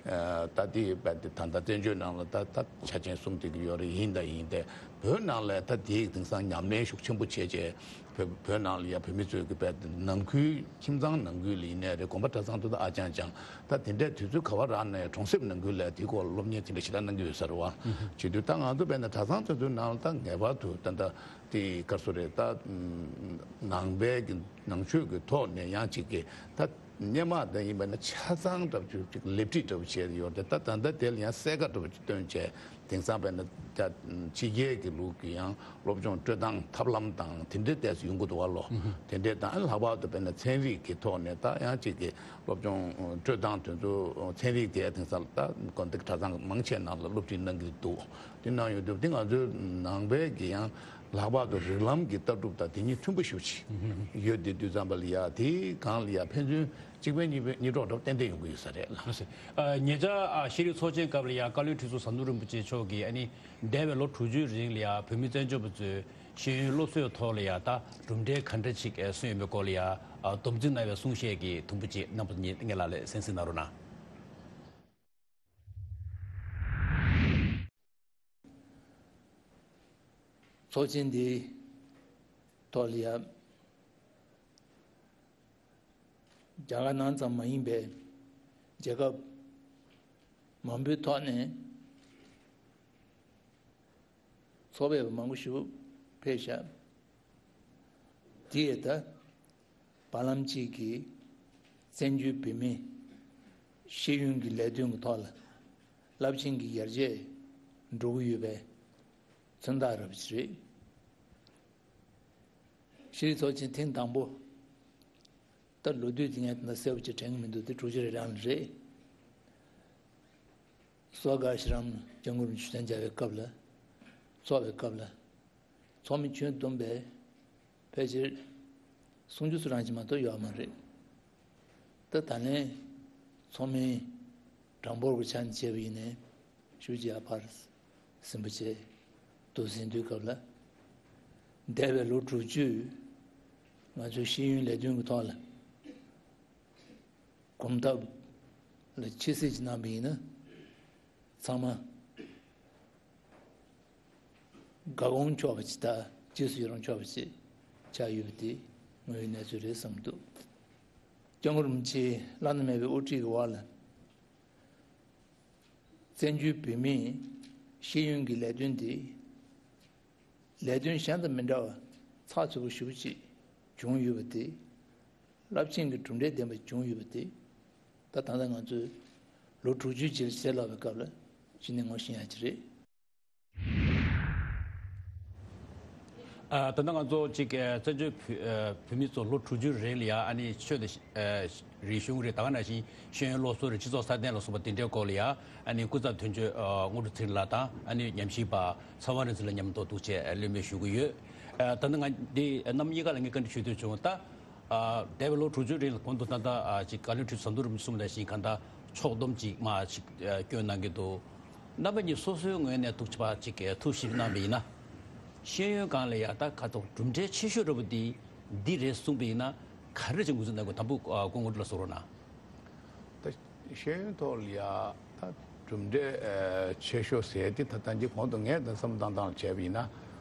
ད་ལྟའི་བར་དུ་ད་ལྟ་བཙན་བྱོལ་ནང་ལ་ད་ད་ཆ་ཆེན་གསུམ་དེ་གི་ཡོད་རེད། ཡིན་ད་ཡིན་ཏེ་བོད་ནང་ལ་ད་དེའི་དེང་སང་ཉམས་ལེན་ཤུགས་ཆེན་པོ་བྱས་བྱས་བོད་བོད་ནང་ལ་ཡ་བོད་མི་ཚོས་གི་བར་དུ་ནང་ཁུལ་ཁྱིམ་ཚང་ནང་ཁུལ་ལ་ཡིན་ནའི་རེད། དགོན་པ་གྲྭ་ཚང་དུ་ད་ཨ་ཅང་ཅང་ད་དེ་འདྲའི་དུས་ཚོད་ག་བ་རག་ནའི་གྲོང་གསེབ་ནང་ཁུལ་ལ་དེའི་སྐོར་སློབ་གཉེར་དེ་འདྲ་ཞེ་དྲག་གནང་གི་ཡོད་ས་རེད་བ། བྱེད་དུས་ད་ང་ཚོ་བས་ན་གྲྭ་ཚང་དེ་ཚོའི་ནང་ལ་ད་ངེས་པར་དུ་ད་ད་དེ་ག་རེ་ཟེར་རེད། ད་ནང་པའི་གི་ནང་ཆོས་ཀྱི་ཐོག་ནས་ཡང་ཅིག་གི་ད། སྔོན་མ་དེ་ཡིན་པ་ན་ཆ་ཚང་འདྲ་པོ་ཅིག་ལེགས་སྒྲིག་འདྲ་པོ་བྱས་ཡོད་དེ། ད་ད་ལྟ་དེ་ལ་ཡང་གསལ་ཁ་འདྲ་པོ་ཅིག་བཏོན་བྱས་དེང་སང་བས་ན་ད་ཕྱི་རྒྱལ་གྱི་ལུགས་ཀྱི་ཡང་སློབ་སྦྱོང་སྤྲོད་སྟངས་ཐབས་ལམ་དང་དེ་འདྲའི་ཏོག་ཙམ་ཡོང་གི་འདུག་བ་ལོ། དེ་འདྲའི་དང་ལྷག་པར་དུ་བས་ན་ཚན་རིག་གི་ཐོག་ནས་ད་ཡང་ཅིག་གི་སློབ་སྦྱོང་སྤྲོད་སྟངས་དེ་ཚོ་ཚན་རིག་དེ་དེང་སང་ད་དགོན་སྡེ་གྲྭ་ཚང་མང་ཆེ་ནང་ལ་སློབ་ཁྲིད་གནང་གི་འདུག་དེ་གནང་ཡོད་དུས་དེ་ང་ཚོའི་ནང་པའི་གི་ཡང་ལྷག་པར་དུ་རིགས་ལམ་གྱི་ལྟ་གྲུབ་དང་དེ་གཉིས་མཐུན་པོ་ཞེ་པོ་ཅིག་ཡོད་དེ་དུས་ཙམ་པ་ལ་ཡ་དེའི་སྒང་ལ་ཡ་ཕན་ཚུན་གཅིག་ཕན་གཉིས་ཕན་གཉིས་གྲོགས་འདྲ་པོ་ཏན་ཏན་ཡོང་གི་ཡོད་ས་རེད་ལགས། ལགས་སོ། ཨ་ཉེ་ཆར་ཨ་ཤེས་རིག་ཚོགས་ཆེན་སྐབས་ལ་ཡ་བཀའ་བློན་ཁྲི་ཟུར་ཟམ་གདོང་རིན་པོ་ཆེ་མཆོག་གིས་ཨ་ནི་འདས་པའི་ལོ་དྲུག་ཅུའི་རིང་ལ་ཡ་བོད་མི་བཙན་བྱོལ་བ་ཚོས་ཤེས་ཡོན་སློབ་གསོའི་ཐོག་ལ་ཡ་ད་གྲུབ་འབྲས་ག་འདྲ་ཅིག་ཨ་སོན་ཡོད་པའི་སྐོར་ལ་ཡ་ཨ་སྡོམ་རྩིས་གནང་བའི་གསུང་བཤད་ཀྱི་དུམ་བུ་ཅིག་རྣམ་པ་ཚོ་ངེད་ལ་ལས་གསན་གཟིགས་གནང་རོགས་གནང་། ཚོགས་ཆེན་འདིའི་ཐོག་ལ་ཡ་རྒྱ་གར་ནང་ཙམ་མ་ཡིན་པའི་རྒྱལ་ཁབ་མང་པོའི་ཐོག་ནས་ ཚོགས་པའི་མང་པོ་ཞིག་ཕེབས་ཤག་དེ་ཡས་ད་བར་ལམ་གཅིག་གི་བཙན་བྱོལ་བོད་མི་ཤེས་ཡོན་གྱི་ལས་དོན་གྱི་ཐོག་ལ་རླབས་ཆེན་གྱི་ཡར་རྒྱས་འགྲོ་གི་ཡོད་པའི་མཚོན་རྟགས་རབ་ཅིག་རེད། ཤེས་རིག་ཚོགས་ཆེན་ཐེངས་དང་པོ། ད་ལོ་དུས་དེ་ངས་ད་གསལ་པོ་ཅིག་དྲན་གྱི་མི་འདུག་དེ་དྲུག་ཅུ་རེ་གྲངས་ལ་རེད། སོ་དགའ་ཤི་རམ་སྐྱབས་མགོན་རིན་པོ་ཆེ་མཇལ་བའི་སྐབས་ལ། ཚོགས་པའི་སྐབས་ལ། ཚོགས་མི་ཁྱོན་བསྡོམས་པས་ཕལ་ཆེར་སུམ་ཅུ་སོ་གྲངས་ཅིག་མ་གཏོགས་ཡོད་མ་རེད། ད་ད་ལན་ཚོགས་མི་གྲངས་འབོར་གྱི་ཆ་ནས་བྱས་པ་ཡིན་ནའི་ཞེ་པོ་ཅིག་ཡར་འཕར་ཟིན་པ་བྱས་འདུག་ཟེར་དུས་སྐབས་ལ། འདས་པའི་ལོ་དྲུག་ཅུས་ང་ཚོའི་ཤེས་ཡོན་ལས་དོན་གྱི་ཐོག་ལ་གོམ་སྟབས་ལ་ཕྱིར་བསྲེ་ཅིག་གནང་པ་ཡིན་ན། ཚང་མ་དགའ་དགོངས་ཆོག་པ་ཅིག་དང་རྗེས་སུ་ཡི་རང་ཆོག་པ་ཅིག་ཆགས་ཡོད་པ་དེ་དངོས་ཡོད་གནས་ཚུལ་རེད་བསམ་འདུག་སྐྱབས་མགོན་རིན་པོ་ཆེའི་བླ་ན་མེད་པའི་དབུ་ཁྲིད་ཀྱི་འོག་ལ། བཙན་བྱོལ་བོད་མིའི་ཤེས་ཡོན་གྱི་ལས་དོན་དེ། ལས་དོན་གཞན་དང་མི་འདྲ་བ་ཚགས་ཚུད་པོ་ཞེ་པོ་ཅིག་བྱུང་ཡོད་པ་དེ། རླབས་ཆེན་གྱི་གྲུབ་འབྲས་ལྡན་པ་བྱུང་ཡོད་པ་དེ། ད་ད་ལྟ་ང་ཚོས་ལོ་དྲུག་ཅུའི་རྗེས་ལ་ཕྱིར་ལོག་པའི་སྐབས་ལ་གཞི་ནས་ངོ་ཤེས་ཡག་ཅིག་རེད། ཨ། ད་ལྟ་ང་ཚོ་གཅིག་ཨ། བཙན་བྱོལ་བོད་ཨ། བོད་མི་ཚོ་ལོ་དྲུག་ཅུའི་རིང་ལ་ཡ་ཨ་ནི་ཆོས་དང་ཨ། རིག་གཞུང་རེད། ད་ག་ནང་བཞིན་ཤེས་ཡོན་སློབ་གསོ་རེད། སྤྱི་ཚོགས་སྲ་བརྟན་ལ་སོགས་པ་དེ་འདྲའི་སྐོར་ལ་ཡ་ཨ་ནི་སྐུ་ཚབ་དོན་གཅོད་ཨ། དངོས་གྲུབ་ཚེ་རིང་ལགས་དང་ཨ་ནི་ཉམས་ཞིབ་པ་ཚེ་དབང་རིག་འཛིན་ལགས་མཉམ་དུ་འདུག་བྱས་གླེང་མོལ་ཞུ་གི་ཡོད། ཨ། ད་ནི་ང་འདི་རྣམ་གཉིས་ཀ་ལ་ངས་བཀའ་འདྲི་ཞུ་འདོད་བྱུང་། ད་ཨ། འདས་པའི་ལོ་དྲུག་ཅུའི་རིང་ལ་གོང་དུ་ད་ལྟ་ཨ། ཅིག་བཀའ་བློན་ཁྲི་ཟམ་གདོང་རིན་པོ་ཆེ་གསུངས་པ་ནང་བཞིན་གང་ལྟར་ཕྱོགས་བསྡོམས་ཅིག་མར་ཅིག་ཨ། སྐྱོན་གནང་གི་འདུག་རྣམ་པ་གཉིས་སོ་སོའི་ངོས་ནས་ཐུགས་ཕྱིར་ཅིག་ཐུགས་ཞིབ་གནང་བ་ཡིན་ན། ཤེས་ཡོན་སྒང་ལ་ཡ་ད་ཁ་ཐོག་གྲུབ་འབྲས་ཆེ་ཤོས་འདྲ་པོ་འདི་འདི་རེད་གསུངས་པ་ཡིན་ན་ག་རེ་ཅིག་ངོས་འཛིན་གནང་དགོས། དང་པོ་ཨ། སྐུ་ངོ་དངོས་གྲུབ་ལགས་གསུང་རོགས་གནང་། ད་ཤེས་ཡོན་ཐོག་ལ་ཡ་ད་གྲུབ་འབྲས་ཨ། ཆེ་ཤོས་ཟེར་དེ་ད་ལྟ་གྱི་གོང་དུ་ངས་ད་བསམ་བློ་བཏང་སྟངས་བྱས་པ་ཡིན་ན།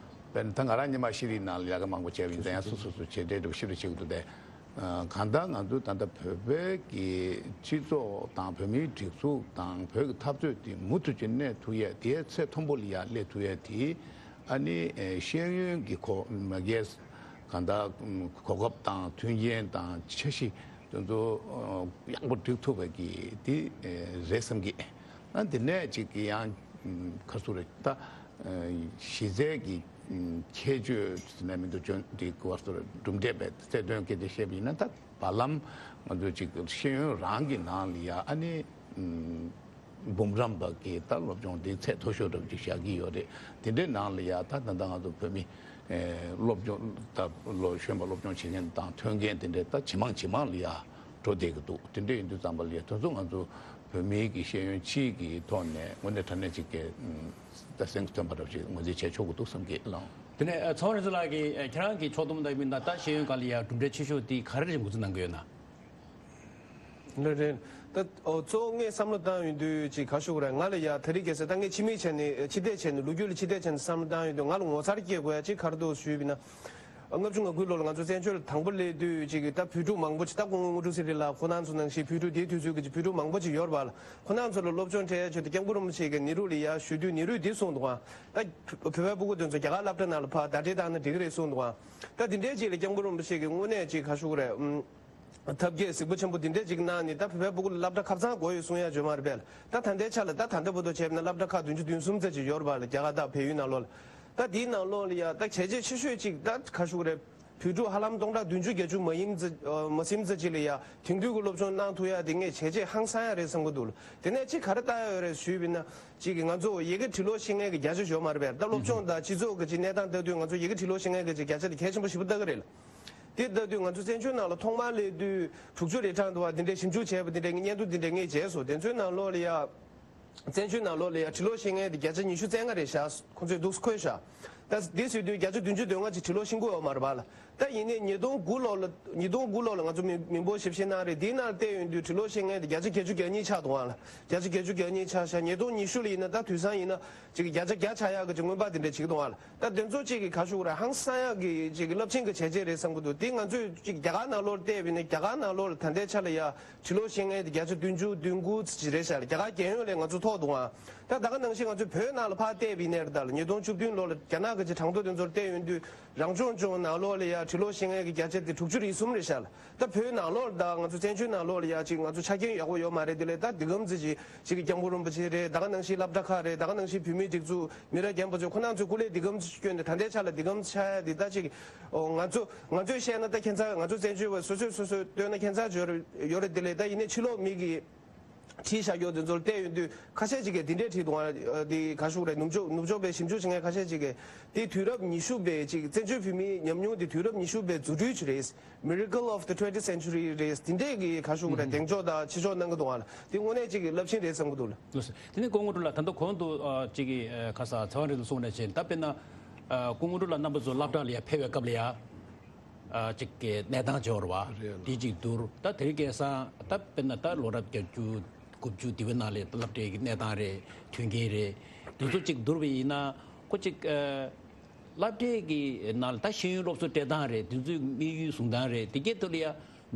དཔེར་ན་ད་ང་རང་སྔོན་མ་ཤེས་རིག་ནང་ལ་ལས་ཀ་མང་པོ་བྱས་པ་ཡིན་ཙང་ཡང་སོ་སོ་སོ་བྱས་འབྲས་འདྲ་པོ་ཤེས་རུ་བྱེད་ཀྱི་འདུག་སྟེ། ཨ། གང་ལྟར་ང་ཚོའི་ད་ལྟ་བོད་པའི་གི་སྤྱི་ཚོགས་དང་བོད་མིའི་སྒྲིག་འཛུགས་དང་བོད་ཀྱི་འཐབ་རྩོད་དེ་མུ་མཐུད་ཀྱིས་གནས་ཐུབ་ཡས་དེའི་ཚད་མཐོན་པོ་ལ་ཡར་སླེབས་ཐུབ་ཡས་དེ། ཨ་ནི་ཨེ། ཤེས་ཡོན་གྱི་གོ་མ་གས་གང་ལྟར་གོ་སྐབས་དང་མཐུན་རྐྱེན་དང་འཆར་གཞི་དེ་ཚོ་ཨ། ཡག་པོ་སྒྲིག་ཐུབ་པ་གི་དེ་ཨེ། རེད་བསམ་གི། ཨ། དེ་ནས་ཅིག་གི་ཡང་ཁ་སུ་རེད་ད། གཞི་རྩའི་གི་ཁྱད་ཆོས་ཟེར་ན་མི་འདུག་ཅོན་དེ་གོ་བར་སོ་གྲུབ་འབྲས་པའི་རྩ་དོན་སྐད་ཆ་བཤད་པ་ཡིན་ན། ད་བར་ལམ་ང་ཚོ་ཅིག་ཤེས་ཡོན་རང་གི་ནང་ལ་ཡ་ཨ་ནི་འབུམ་རམས་པ་གི་ད་སློབ་སྦྱོང་དེ་ཚད་མཐོ་ཤོས་འདྲ་པོ་ཅིག་བཞག་གི་ཡོད་རེད། དེ་འདྲའི་ནང་ལ་ཡ་ད་ད་ལྟ་ང་ཚོ་བོད་མི་སློབ་སྦྱོང་ད་ལོ་གཞོན་པ་སློབ་སྦྱོང་བྱེད་མཁན་དང་ཐོན་མཁན་དེ་འདྲའི་ད་ཇེ་མང་ཇེ་མང་ལ་ཡ་འགྲོ་བསྡད་ཀྱི་འདུག་དེ་འདྲ་ཡིན་དུས་ཙམ་པ་ལ་ཡ་དེ་ཚོ་ང་ཚོ་བོད་མིའི་གི་ཤེས་ཡོན་སྤྱིའི་གི་ཐོག་ནས་དངོས་གནས་དྲང་གནས་ཅིག་གི་ད་སེམས་ཐོན་པ་འདྲ་ཞིག་ངོས་འཛིན་བྱས་ཆོག་གི་འདུག་བསམ་གི་ལགས། དེ་ནས་ཚེ་དབང་རིག་འཛིན་ལགས་ཀྱིས་ཁྱེད་རང་གི་ཕྱོགས་བསྡོམས་ལྟ་བུ་ཡིན་ན་ད་ཤེས་ཡོན་སྒང་ལ་ཡ་གྲུབ་འབྲས་ཆེ་ཤོས་དེ་ག་རེ་རེད་ངོས་འཛིན་གནང་གི་ཡོད་ན། ལགས་རེད། ད་ཨོ་གཙོ་བོ་ངས་བསམ་བློ་བཏང་ཡོང་དུས་ཅིག་ག་ཞུ་དགོས་རེད། ང་ལ་ཡ་ད་རེས་ཁ་སང་ད་ངས་ཕྱི་མིག་བྱས་ནས་ཕྱི་བལྟས་བྱས་ནས་ལོ་རྒྱུས་ལ་ཕྱི་བལྟས་བྱས་ནས་བསམ་བློ་བཏང་ཡོང་དུས་ང་ལ་ངོ་མཚར་སྐྱེ་དགོས་ཡ་ཅིག་ག་རེ་འདུག་ཞུས་པ་ཡིན་ན། ལྔ་བཅུ་ང་དགུའི་ལོ་ལ་ང་ཚོ་བཙན་བྱོལ་ལ་དང་པོ་སླེབས་དུས་ཅིག་ད་བོད་ཕྲུག་མང་པོ་ཅིག་ད་སྐུ་ངོ་དངོས་གྲུབ་ཚེ་རིང་ལགས་ཁོ་རང་ཚོ་ནང་བཞིན་བོད་ཕྲུག་དེའི་དུས་ཚོད་ཀྱི་ཅིག་བོད་ཕྲུག་མང་པོ་ཅིག་ཡོད་རེད་པ་ལགས། ཁོ་རང་ཚོ་ལ་སློབ་སྦྱོང་སྤྲད་ཡ་ཆེད་དུ་སྐྱབས་མགོན་རིན་པོ་ཆེ་གིས་ནེ་རུ་ལ་ཡ་ཞུ་དུས་ནེ་རུས་འདི་གསུངས་འདུག་ཨ། ད་བོད་པའི་སྤུ་གུ་དེ་ཚོ་རྒྱ་གར་སློབ་གྲྭ་ནང་ལ་ཕར་བརྡ་འགྲེལ་བཏང་ན་འགྲིག་གི་རེད་གསུངས་འདུག་ཨ། ད་འདི་འདྲའི་ཅིག་ལ་སྐྱབས་མགོན་རིན་པོ་ཆེ་གིས་དངོས་གནས་ཅིག་ག་ཞུ་དགོས་རེད། ཨུམ། ཐབས་མཁས་གཟིགས་པ་ཆེན་པོ་འདི་འདྲས་ཅིག་གནང་ནས་ད་བོད་པའི་སྤུ་གུ་ལ་སློབ་གྲྭ་ཁབ་ཚང་དགོས་ཡོད་གསུང་ཡ་ཡོད་མ་རེད་པས། ད་ད་ལྟའི་ཆ་ལ་ད་ད་ལྟ་བར་དུ་བྱས་པ་ན་སློབ་གྲྭ་ཁག་བདུན་ཅུ་དོན་གསུམ་ཙམ་ཅིག་ཡོད་རེད་པ་ལགས། རྒྱ་གར་དང་བལ་ཡུལ་ནང་ལོགས་ལ། ད་འདིའི་ནང་ལོགས་ལ་ཡ་ད་བྱས་རྗེས་ཆེ་ཤོས་ཅིག་ད་ག་ཞུ་དགོས་རེད། བོད་ཕྲུག་ཧ་ལམ་སྟོང་ཕྲག་བདུན་ཅུ་བརྒྱད་ཅུ་མ་ཡིན་ཙ་མ་ཟིན་ཙམ་ཅིག་ལ་ཡ་དེང་དུས་ཀྱི་སློབ་སྦྱོང་གནང་ཐུབ་ཡ་དེ་ངས་བྱས་རྗེས་ཧང་སང་ཡ་རེད་བསམ་གྱི་འདུག་ལགས། དེ་ནས་ཅིག་ག་རེ་ལྟ་ཡ་ཡོད་རེད་ཞུས་པ་ཡིན་ན། ཅིག་གི་ང་ཚོ་ཡི་གེ་འབྲི་ཀློག་ཤེས་མཁན་གྱི་བརྒྱ་ཆ་ཡོད་མ་རེད་པས། ད་སློབ་སྦྱོང་དང་སྤྱི་ཚོགས་ཀྱི་ཅིག་གནས་སྟངས་ལྟ་དུས་ང་ཚོ་ཡི་གེ་འབྲི་ཀློག་ཤེས་མཁན་གྱི་ཅིག་བརྒྱ་ཆ་དེ་གལ་ཆེན་པོ་ཞེ་པོ་ལྟ་གི་རེད་ལགས། དེ་ལྟ་དུས་ང་ཚོ་བཙན་བྱོལ་ནང་ལ་ཐོག་མར་སླེབས་དུས་དྲུག་ཅུ་རེ་གྲངས་འདུག་པ། འདི་འདྲའི་ཞིབ་འཇུག་བྱས་པ་འདི་འདྲའི་སྙན་ཐོ་འདི་འདྲའི་ངས་མཇལ་སོང་། དེ་ཚོའི་ནང་ལོགས་ལ་ཡ། བཙན་བྱོལ་ནང་ལོགས་ལ་ཡ་འབྲི་ཀློག་ཤེས་མཁན་དེ་བརྒྱ་ཆ་ཉི་ཤུ་རྩ་ལྔ་རེད་ཤག་ཁོང་ཚོས་འདུག་སེ་འཁོད་ཤག་ད་འདི་ཟེར་དུས་བརྒྱ་ཆ་བདུན་ཅུ་དོན་ལྔ་ཅིག་ཁྲི་ལོ་ཤི་གི་ཡོད་མ་རེད་པ་ལགས། ད་ཡིན་ནའི་ཉིས་སྟོང་དགུ་ལོ་ལ་ཉིས་སྟོང་དགུ་ལོ་ལ་ང་ཚོ་མི་མི་འབོར་ཞིབ་བཤེར་གནང་རེད། དེའི་ནང་བལྟས་ཡོང་དུས་ཁྲི་ལོ་ཤི་མཁན་དེ་བརྒྱ་ཆ་བརྒྱད་ཅུ་གྱ་གཉིས་ཆགས་འདུག་ཨ་ལགས། བརྒྱ་ཆ་བརྒྱད་ཅུ་གྱ་གཉིས་ཆགས་ཤག་ཉིས་སྟོང་ཉི་ཤུ་ལ་ཡིན་ན་ད་དུས་སང་ཡིན་ན་ཅིག་བརྒྱ་ཆ་བརྒྱ་ཆགས་ཡག་གི་ཅིག་སྔོན་དཔག་དེ་འདྲ་བྱེད་ཀྱི་འདུག་ཨ་ལགས། ད་དེ་ཚོ་ཅིག་གི་ག་ཞུ་དགོས་རེད། ཧང་སང་ཡག་གི་ཅིག་གི་རླབས་ཆེན་གྱི་བྱས་རྗེས་རེད་བསམ་གྱི་འདུག་དེ་ང་ཚོས་ཅིག་རྒྱ་གར་ནང་ལོགས་ལ་བལྟས་པ་ཡིན་ན་རྒྱ་གར་ནང་ལོགས་ལ་ད་ལྟའི་ཆ་ལ་ཡ་ཁྲི་ལོ་ཤི་མཁན་དེ་བརྒྱ་ཆ་བདུན་ཅུ་བདུན་དགུ་ཙམ་ཅིག་རེད་ཤག་ལགས། རྒྱ་གར་རྒྱལ་ཡོངས་ལ་ང་ཚོ་མཐོ་འདུག་ཨ། ད་ད་ག་ནང་བཞིན་ང་ཚོའི་བོད་ནང་ལ་ཕར་བལྟས་པ་ཡིན་ནའི་རེད། ད་ལགས་ཉིས་སྟོང་བཅུ་བདུན་ལོ་ལ་རྒྱ་ནག་གི་ཅིག་གྲངས་ཐོ་དེ་ཚོར་བལྟས་ཡོང་དུས་རང་སྐྱོང་ལྗོངས་ནང་ལོགས་ལ་ཡ་ཁྲི་ལོ་ཤི་མཁན་གྱི་བརྒྱ་ཆ་དེ་དྲུག་ཅུ་རེ་གསུམ་རེད་ཤག་ལགས། ད་བོད་ནང་ལོགས་ལ་ད་ང་ཚོ་བཙན་བྱོལ་ནང་ལོགས་ལ་ཡ་ཅིག་ང་ཚོ་ཆ་རྐྱེན་ཡག་པོ་ཡོད་མ་རེད། དེ་ལས་ད་འདི་གམ་ཙམ་ཅིག་ཅིག་གི་སྐྱབས་མགོན་རིན་པོ་ཆེ་རེད། ད་ག་ནང་བཞིན་སློབ་གྲྭ་ཁག་རེད། ད་ག་ནང་བཞིན་བོད་མིའི་སྒྲིག་འཛུགས་མི་རབས་རྒན་པ་ཚོ་ཁོ་རང་ཚོས་སྐུ་ལས་འདི་གམ་ཙམ་བསྐྱོན་ནས་ད་ལྟའི་ཆ་ལ་འདི་གམ་ཙམ་ཆགས་ཡ་འདི་ད་ཅིག་ཨོ་ང་ཚོ་ང་ཚོས་བཤད་ན་ད་ཁྱད་མཚར། ང་ཚོ་བཙན་བྱོལ་བ་སོ་སོས་སོ་སོས་བཏོན་ན་ཁྱད་མཚར་ཅིག་ཡོད་རེད་ཡོད་རེད། དེ་ལས་ད་ཡིན་ནའི་ཕྱི་ལོགས་མི་གིས་བྲིས་བཞག་ཡོད་དེ་ཚོར་བལྟས་ཡོང་དུས་ཁ་ཤས་ཅིག་གིས་འདི་འདྲས་བྲིས་འདུག་ཨ། འདི་ག་ཞུ་རེད། ནུབ་ཕྱོགས་ནུབ་ཕྱོགས་པའི་ཞིབ་འཇུག་བྱེད་མཁན་ཁ་ཤས་ཅིག་གིས་འདི་དུས་རབས་ཉི་ཤུ་པའི་ཅིག་བཙན་བྱོལ་བོད་མིའི་ཉམས་མྱོང་འདི་དུས་རབས་ཉི་ཤུ་པའི་རྫུ་འཕྲུལ་ཅིག་རེད། Miracle of the twentieth century རེད། འདི་འདྲས་ཀྱི་ག་ཞུ་རེད། གདེང་འཇོག་དང་ཕྱི་ཕྱོགས་གནང་གི་འདུག་ཨ། འདི་དངོས་གནས་ཅིག་གི་རླབས་ཆེན་རེད་བསམ་གྱི་འདུག་ལགས། དེ་ནས་སྐུ་ངོ་སྤྲུལ་ལགས། ད་ལྟ་གོང་དུ་ཨ་ཅིག་གི་ཨ་ཁ་ས་ཚེ་དབང་རིག་འཛིན་གསུངས་ནས་བྱས། ད་དཔེར་ན་ཨ་སྐུ་ངོ་སྤྲུལ་ལགས་རྣམ་པ་ཚོ་སློབ་གྲྭ་ལ་ཡ་ཕེབས་པའི་སྐབས་ལ་ཡ། ཨ་ཅིག་གི་གནས་སྟངས་འབྱོར་བ་རེད་ལ། དེ་གཅིག་བསྡུར། ད་དེ་རིང་ཁ་སང་ད་དཔེར་ན་ད་ལོ་རབས་བརྒྱད་ཅུ་དགུ་བཅུ་དེ་བའི་ནང་ལ་སློབ་གྲྭའི་གི་གནས་སྟངས་རེད། མཐུན་རྐྱེན་རེད། དེ་ཚོ་གཅིག་བསྡུར་བ་ཡིན་ན་ཁོ་གཅིག་ཨ་སློབ་གྲྭའི་གི་ནང་ལ་ད་ཤེས་ཡོན་སློབ་གསོ་སྤྲད་སྟངས་རེད། དེ་ཚོའི་དམིགས་ཡུལ་བཟུང་སྟངས་རེད། དེ་གའི་ཐོག་ལ་ཡ་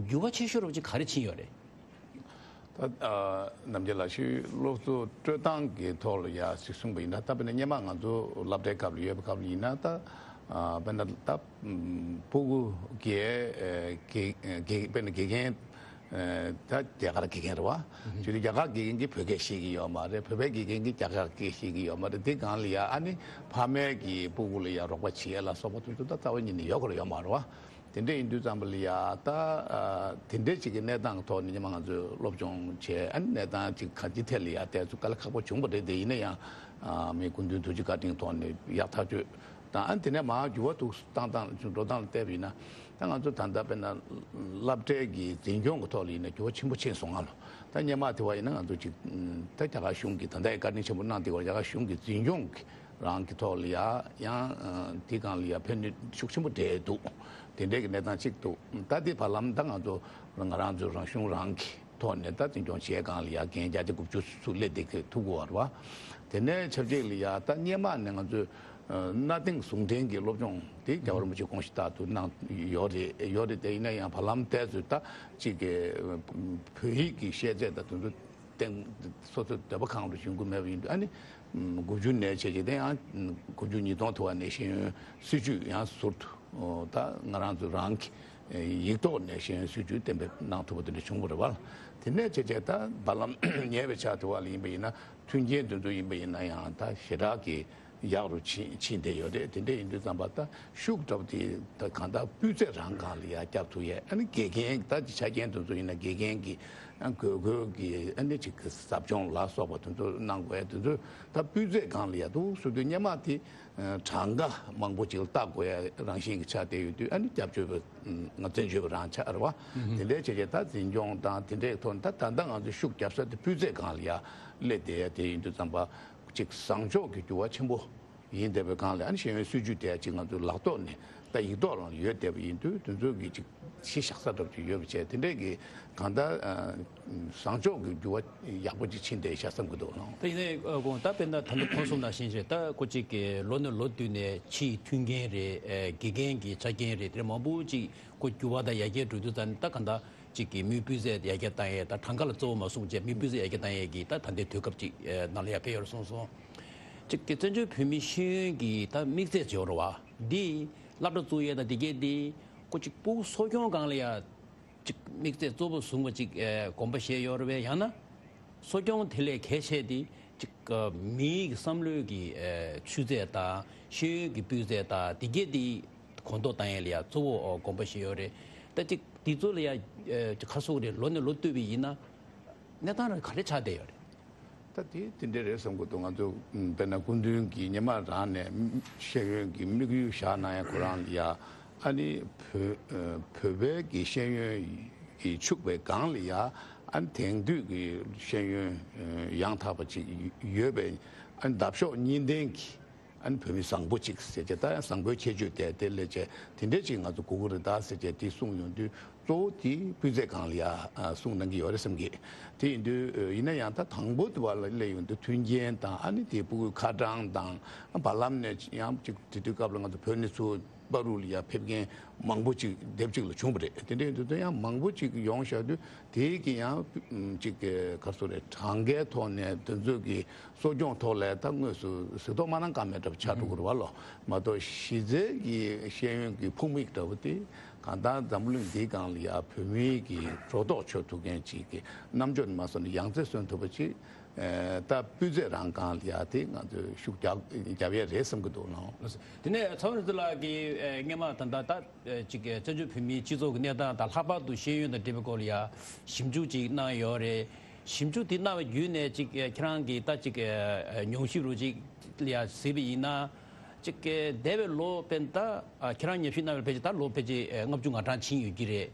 འགྱུར་བ་ཆེ་ཤོས་རོབ་ཅིག་ག་རེ་ཕྱིན་ཡོད་རེད། ད་ཨ་ནམ་རྒྱུན་ལ་ཤེས་ཡོན་སློབ་གསོ་སྤྲོད་སྟངས་ཀྱི་ཐོག་ལ་ཡ་ཞིག་གསུངས་པ་ཡིན་ན། ད་དཔེར་ན་སྔོན་མ་ང་ཚོ་སློབ་གྲྭའི་སྐབས་ལ་ཡོད་པའི་སྐབས་ལ་ཡིན་ན། ད་ཨ་དཔེར་ན་ད་ཨམ་སྤུ་གུ་སྒེར་ཨེ་དགེ་དགེ་དཔེར་ན་དགེ་རྒན་ཨེ་ད་རྒྱ་གར་དགེ་རྒན་རེད་བ། ཨུ་ཧུ། བྱས་དུས་རྒྱ་གར་དགེ་རྒན་གྱིས་བོད་སྐད་ཤེས་ཀྱི་ཡོད་མ་རེད། བོད་པའི་དགེ་རྒན་གྱིས་རྒྱ་གར་སྐད་ཤེས་ཀྱི་ཡོད་མ་རེད། དེ་སྒང་ལ་ཡ་ཨ་ནི་ཕ་མས་ཀྱིས་སྤུ་གུ་ལ་ཡ་རོགས་པ་བྱེད་ཡ་ལ་སོགས་པ་དེ་ཚོ་ད་རྩ་བ་ཉིད་ནས་ཡོད་དགོས་ལ་ཡོད་མ་རེད་བ། དེ་འདྲ་ཡིན་དུས་ཙམ་པ་ལ་ཡ་ད་ཨ་དེ་འདྲ་ཅིག་གི་གནས་སྟངས་ཀྱི་ཐོག་ནས་སྔོན་མ་ང་ཚོས་སློབ་སྦྱོང་བྱས། ཨ་ནི་གནས་སྟངས་ཅིག་ག་ཅི་ཐད་ལ་ཡ་ཏོག་ཙམ་དཀའ་ལས་ཁག་པོ་བྱུང་བ་རེད། དེ་ཡིན་ན་ཡང་ཨ་མི་སྐུ་མདུན་ཐུགས་རྗེ་བཀའ་དྲིན་ཐོག་ནས་ཡག་ཐག་ཆོད་དང་། ཨ་ནི་དེ་ནས་མར་འགྱུར་བ་ཐུག་བཏང་སྟངས་འགྲོ་སྟངས་ལ་བལྟས་པ་ཡིན་ན། ད་ང་ཚོ་ད་ལྟ་དཔེར་ན་སློབ་གྲྭའི་གི་འཛིན་སྐྱོང་གི་ཐོག་ལ་ཡིན་ན་འགྱུར་བ་ཆེན་པོ་ཕྱིན་སོང་ང་ལོ། ད་སྔོན་མ་དེ་བ་ཡིན་ན་ང་ཚོ་ཅིག་ད་རྒྱ་གར་གཞུང་གི་ད་ལྟའི་བཀའ་དྲིན་ཆེན་པོ་གནང་བསྡད་པ་རྒྱ་གར་གཞུང་གི་འཛིན་སྐྱོང་གི་རང་གི་ཐོག་ལ་ཡ་ཡང་ཨ་དེ་སྒང་ལ་ཡ་ཕན་ནུས་ཤུགས་ཆེན་པོ་འདྲེས་འདུག་དེ་འདྲའི་གི་གནས་སྟངས་གཅིག་འདུག་ད་དེ་བར་ལམ་ད་ང་ཚོ་ང་རང་ཚོའི་རང་གཞུང་རང་གི་ཐོག་ནས་ད་འཛིན་སྐྱོང་བྱེད་སྒང་ལ་ཡ་རྒན་བརྒྱ་ཆ་དགུ་བཅུ་ཚུར་སླེབས་བསྡད་ཀྱི་ཐུག་གི་ཡོད་རེད་བ། དེ་ནས་ཆབས་ཅིག་ལ་ཡ་ད་སྔོན་མ་ནས་ང་ཚོས་ཨ་གནའ་དེང་ཟུང་འབྲེལ་གྱི་སློབ་སྦྱོང་དེ་རྒྱལ་བ་རིན་པོ་ཆེ་དགོངས་གཞི་ལྟར་དུ་གནང་ཡོད་རེད་ཡོད་རེད། དེ་ཡིན་ན་ཡང་བར་ལམ་དེ་ཚོས་ད་ཅིག་གི་བོད་ཡིག་གི་ཤེས་ཚད་དང་དེ་ཚོ་སྟེང་སོ་སོའི་འདོད་པ་གང་རུ་ཞུགས་ཀྱི་མེད་པ་ཡིན་དུས། ཨ་ནི་དགུ་བཅུ་ནས་བྱས་རྗེས་དེ་ཡང་དགུ་བཅུ་ཉིས་སྟོང་ཐུག་པ་ནས་ཤེས་ཡོན་སྲིད་བྱུས་ཡང་ཟུར་དུ་ད་ང་རང་ཚོ་རང་གི་ཡིག་ཐོག་ནས་ཤེས་ཡོན་སྲིད་བྱུས་གཏན་འབེབས་གནང་ཐུབ་པ་དེ་འདྲ་བྱུང་བ་རེད་བ། དེ་ནས་བྱས་རྗེས་ད་བར་ལམ་ཉེ་བའི་ཆར་དུ་བ་ལ་ཡིན་པ་ཡིན་ན། མཐུན་རྐྱེན་དེ་ཚོ་ཡིན་པ་ཡིན་ན་ཡང་ད་ཞེ་དྲག་གི་ཡག་རུ་ཕྱིན་ཕྱིན་བསྡད་ཡོད་རེད། དེ་འདྲ་ཡིན་དུས་ཙམ་པ་ད་ཤུགས་དྲག་པོ་དེ་ད་གང་ལྟར་སྤུས་ཚད་རང་སྒང་ལ་ཡར་བསྐྱར་ཐུབ་ཡས། ཨ་ནི་དགེ་རྒན་ད་ཆ་རྐྱེན་དེ་ཚོ་ཡིན་ན་དགེ་རྒན་གྱི་ཨ་དགོས་མཁོ་གི་ཨ་ནི་ཅིག་གི་ཟབ་སྦྱོང་ལ་སོགས་པ་དེ་ཚོ་གནང་དགོས་ཡས། དེ་ཚོ་ད་སྤུས་ཚད་སྒང་ལ་ཡར་འདུག་སེ་དུས་སྔོན་མ་དེ་གྲངས་ཀ་མང་པོ་ཅིག་ལ་བལྟ་དགོས་ཡས་རང་བཞིན་གྱི་ཆགས་བསྡད་ཡོད་དུས། ཨ་ནི་སྐྱབས་བཅོལ་བ་ང་བཙན་བྱོལ་བ་རང་ཆགས་རེད་བ། དེ་འདྲའི་བྱས་རྗེས་ད་འཛིན་སྐྱོང་དང་དེ་འདྲའི་ཐོག་ནས་ད་ད་ལྟ་ང་ཚོས་ཤུགས་རྒྱབ་ས་དེ་སྤུས་ཚད་སྒང་ལ་ཡར་སླེབས་བསྡད་ཡས་དེ་ཡིན་དུས་ཙམ་པ། ཅིག་བཟང་ཕྱོགས་ཀྱི་འགྱུར་བ་ཆེན་པོ་ཡིན་བསྡད་པའི་སྒང་ལ། ཨ་ནི་ཤེས་ཡོན་སྲིད་བྱུས་དེ་ཅིག་ང་ཚོའི་ལག་ཐོག་ནས་ད་ཡིག་ཐོག་རང་ལ་ཡོད་བསྡད་པ་ཡིན་དུས། དེ་ཚོ་གི་ཅིག་གཞི་བཞག་ས་འདྲ་པོ་ཅིག་ཡོད་པ་བྱས། དེ་འདྲས་ཀྱི་གང་ལྟར་ཨ་བཟང་ཕྱོགས་ཀྱི་འགྱུར་བ་ཡག་པོ་ཅིག་ཕྱིན་བསྡད་ཤག་བསམ་གྱི་འདུག་ལགས། ད་ཡིན་ནའི་ཨ་དགོངས་ད་དཔེར་ན་ད་ལྟ་ཁོང་གསུངས་ནང་བཞིན་རེད། ད་ཁོ་གཅིག་གི་ལོ་ནས་ལོ་བསྟུད་ནས་ཕྱིའི་མཐུན་རྐྱེན་རེད། ཨ་དགེ་རྒན་གྱི་ཆ་རྐྱེན་རེད། དེ་འདྲ་མང་པོ་ཅིག་ཁོ་འགྱུར་བ་དང་ཡར་རྒྱས་འགྲོ་དུས་ཙམ་ནས། ད་གང་ལྟར་གཅིག་གི་མིའི་སྤུས་ཚད་ཡར་རྒྱས་བཏང་ཡས། ད་གྲངས་ཀ་ལ་གཙོ་བོ་མ་བཟུང་བྱས་མིའི་སྤུས་ཚད་ཡར་རྒྱས་བཏང་ཡས་ཀྱི་ད་ད་ལྟའི་དུས་སྐབས་ཅིག་ཨེ་ནང་ལ་ཡར་ཕེབས་ཡོད་རེད་གསུངས་སོང་། གཅིག་གི་བཙན་བྱོལ་བོད་མིའི་ཤེས་ཡོན་གྱི་ད་དམིགས་ཚད་ཅིག་ཡོད་རེད་བ། འདི་སློབ་གྲྭ་བཙུགས་ཡས་དང་དེ་གས་འདི་ཁོ་གཅིག་སྤུ་གུ་གསོ་སྐྱོང་སྒང་ལ་ཡ་གཅིག་དམིགས་ཚད་གཙོ་བོ་བཟུང་བ་ཅིག་ཨེ་དགོངས་པ་བཞེས་ཡོད་རེད་པས། ཡང་ན་གསོ་སྐྱོང་དེ་ལས་གལ་ཆེ་དེ་གཅིག་ཨ་མིའི་བསམ་བློའི་གི་ཨ་ཆུ་ཚད་དང་ཤེས་ཡོན་གྱི་སྤུས་ཚད་དང་དེ་གས་དེ་གོང་མཐོར་བཏང་ཡས་ལ་ཡ་གཙོ་བོ་ཨོ་དགོངས་པ་བཞེས་ཡོད་རེད། ད་ཅིག་དེ་ཚོ་ལ་ཡ་ཨ་ཁ་སོགས་རེད། ལོ་ནས་ལོ་བསྟུད་པ་ཡིན་ན་གནས་སྟངས་རང་ག་རེ་ཆགས་བསྡད་ཡོད་རེད། ད་དེ་དེ་འདྲ་རེད་བསམ་གྱི་འདུག་ང་ཚོ་དཔེར་ན་སྐུ་མདུན་གྱིས་སྔོན་མ་རང་ནས་ཤེས་ཡོན་གྱི་དམིགས་ཡུལ་བཞག་གནང་ཡ་ཁོ་རང་ལ་ཡ། ཨ་ནི་བོད་ཨ་བོད་པའི་གི་ཤེས་ཡོན་གྱིས་ཕྱུག་པའི་སྒང་ལ་ཡ། ཨ་ནི་དེང་དུས་ཀྱི་ཤེས་ཡོན་ཨ་ཡང་དག་པ་ཅིག་ཡོད་པའི། ཨ་ནི་འདབ་གཤོག་གཉིས་ལྡན་གྱི་ ཨ་ནི་བོད་མི་བཟང་པོ་གཅིག་ཟེར་བྱས། ད་ཡང་བཟང་པོའི་ཁྱད་ཆོས་དེ་དེ་སླེབས་བྱས་དེ་འདྲས་ཅིག་ང་ཚོ་དགོས་ཀྱི་རེད་ད་ཟེར་བྱས་དེ་གསུངས་ཡོང་དུས། གཙོ་བོ་དེ་སྤུས་ཚད་སྒང་ལ་ཡ་ཨ་གསུངས་གནང་གི་ཡོད་རེད་བསམ་གི། དེ་ཡིན་དུས་ཡིན་ན་ཡང་ད་དང་པོ་དེ་བ་ལ་སླེབས་ཡོང་དུས་མཐུན་རྐྱེན་དང་ཨ་ནི་དེ་ཕྲུ་གུའི་ཁ་གྲངས་དང་། བར་ལམ་ནས་ཡང་ཅིག་དེ་དུས་སྐབས་ལ་ང་ཚོ་བོད་ནས་ཚུར་བར་རུ་ལ་ཡ་ཕེབས་མཁན་མང་པོ་ཅིག་སྡེབ་གཅིག་ལ་བྱུང་བ་རེད། དེ་འདྲ་ཡིན་དུས་ད་ཡང་མང་པོ་ཅིག་ཡོང་བཞག་དུས་དེ་གི་ཡང་ཅིག་ག་རེ་ཟེར་དགོས་རེད། གྲངས་ཀའི་ཐོག་ནས་དེ་ཚོ་གི་གསོ་སྐྱོང་ཐོག་ལ་ད་དངོས་སུ་གཟིགས་རྟོག་མ་གནང་ཀ་མེད་འདྲ་པོ་ཆགས་འགྲོ་གི་རེད་བ་ལོ། མ་གཏོགས་གཞི་རྩའི་གི་ཤེས་ཡོན་གྱི་ཕུགས་དམིགས་འདྲ་པོ་དེ་གང་ལྟར་འཛམ་བུ་གླིང་འདིའི་སྒང་ལ་ཡ་བོད་མིའི་གི་སྒྲོ་འདོགས་ཆོད་ཐུབ་མཁན་ཅིག་གི་རྣམ་དཔྱོད་མ་སོང་ནས་ཡང་རྩེར་སོན་ཐུབ་པ་ཅིག་ཨེ། ད་སྤུས་ཚད་རང་སྒང་ལ་ཡ་དེ་ང་ཚོས་ཤུགས་རྒྱག་རྒྱབ་ཡས་རེད་བསམ་གྱི་འདུག་ལགས། དེ་ནས་ཚེ་དབང་རིག་འཛིན་ལགས་ཀྱིས་ཨེ་སྔོན་མ་ད་ལྟ་ད་ཨེ་ཅིག་ཨེ་བཙན་བྱོལ་བོད་མིའི་སྤྱི་ཚོགས་ཀྱི་གནས་སྟངས་དང་ལྷག་པར་དུ་ཤེས་ཡོན་དང་འབྲེལ་བའི་སྐོར་ལ་ཡ་ཞིབ་འཇུག་ཅིག་གནང་ཡོད་རེད། ཞིབ་འཇུག་དེ་གནང་བའི་བརྒྱུད་ནས་ཅིག་ཨེ་ཁྱེད་རང་གིས་ད་ཅིག་ཨེ་ཨེ་མྱོང་ཞིབ་རུ་ཅིག་ལ་ཡ་གཟིགས་པ་ཡིན་ན། ཅིག་ཨེ་འདས་པའི་ལོ་དཔེར་ན་ད་ཨ་ཁྱེད་རང་ཉམས་ཞིབ་གནང་བའི་ཕལ་ཆེར་ད་ལོ་ཕལ་ཆེར་ཨེ་ལྔ་བཅུ་ང་གྲངས་ཕྱིན་ཡོད་ཀྱི་རེད།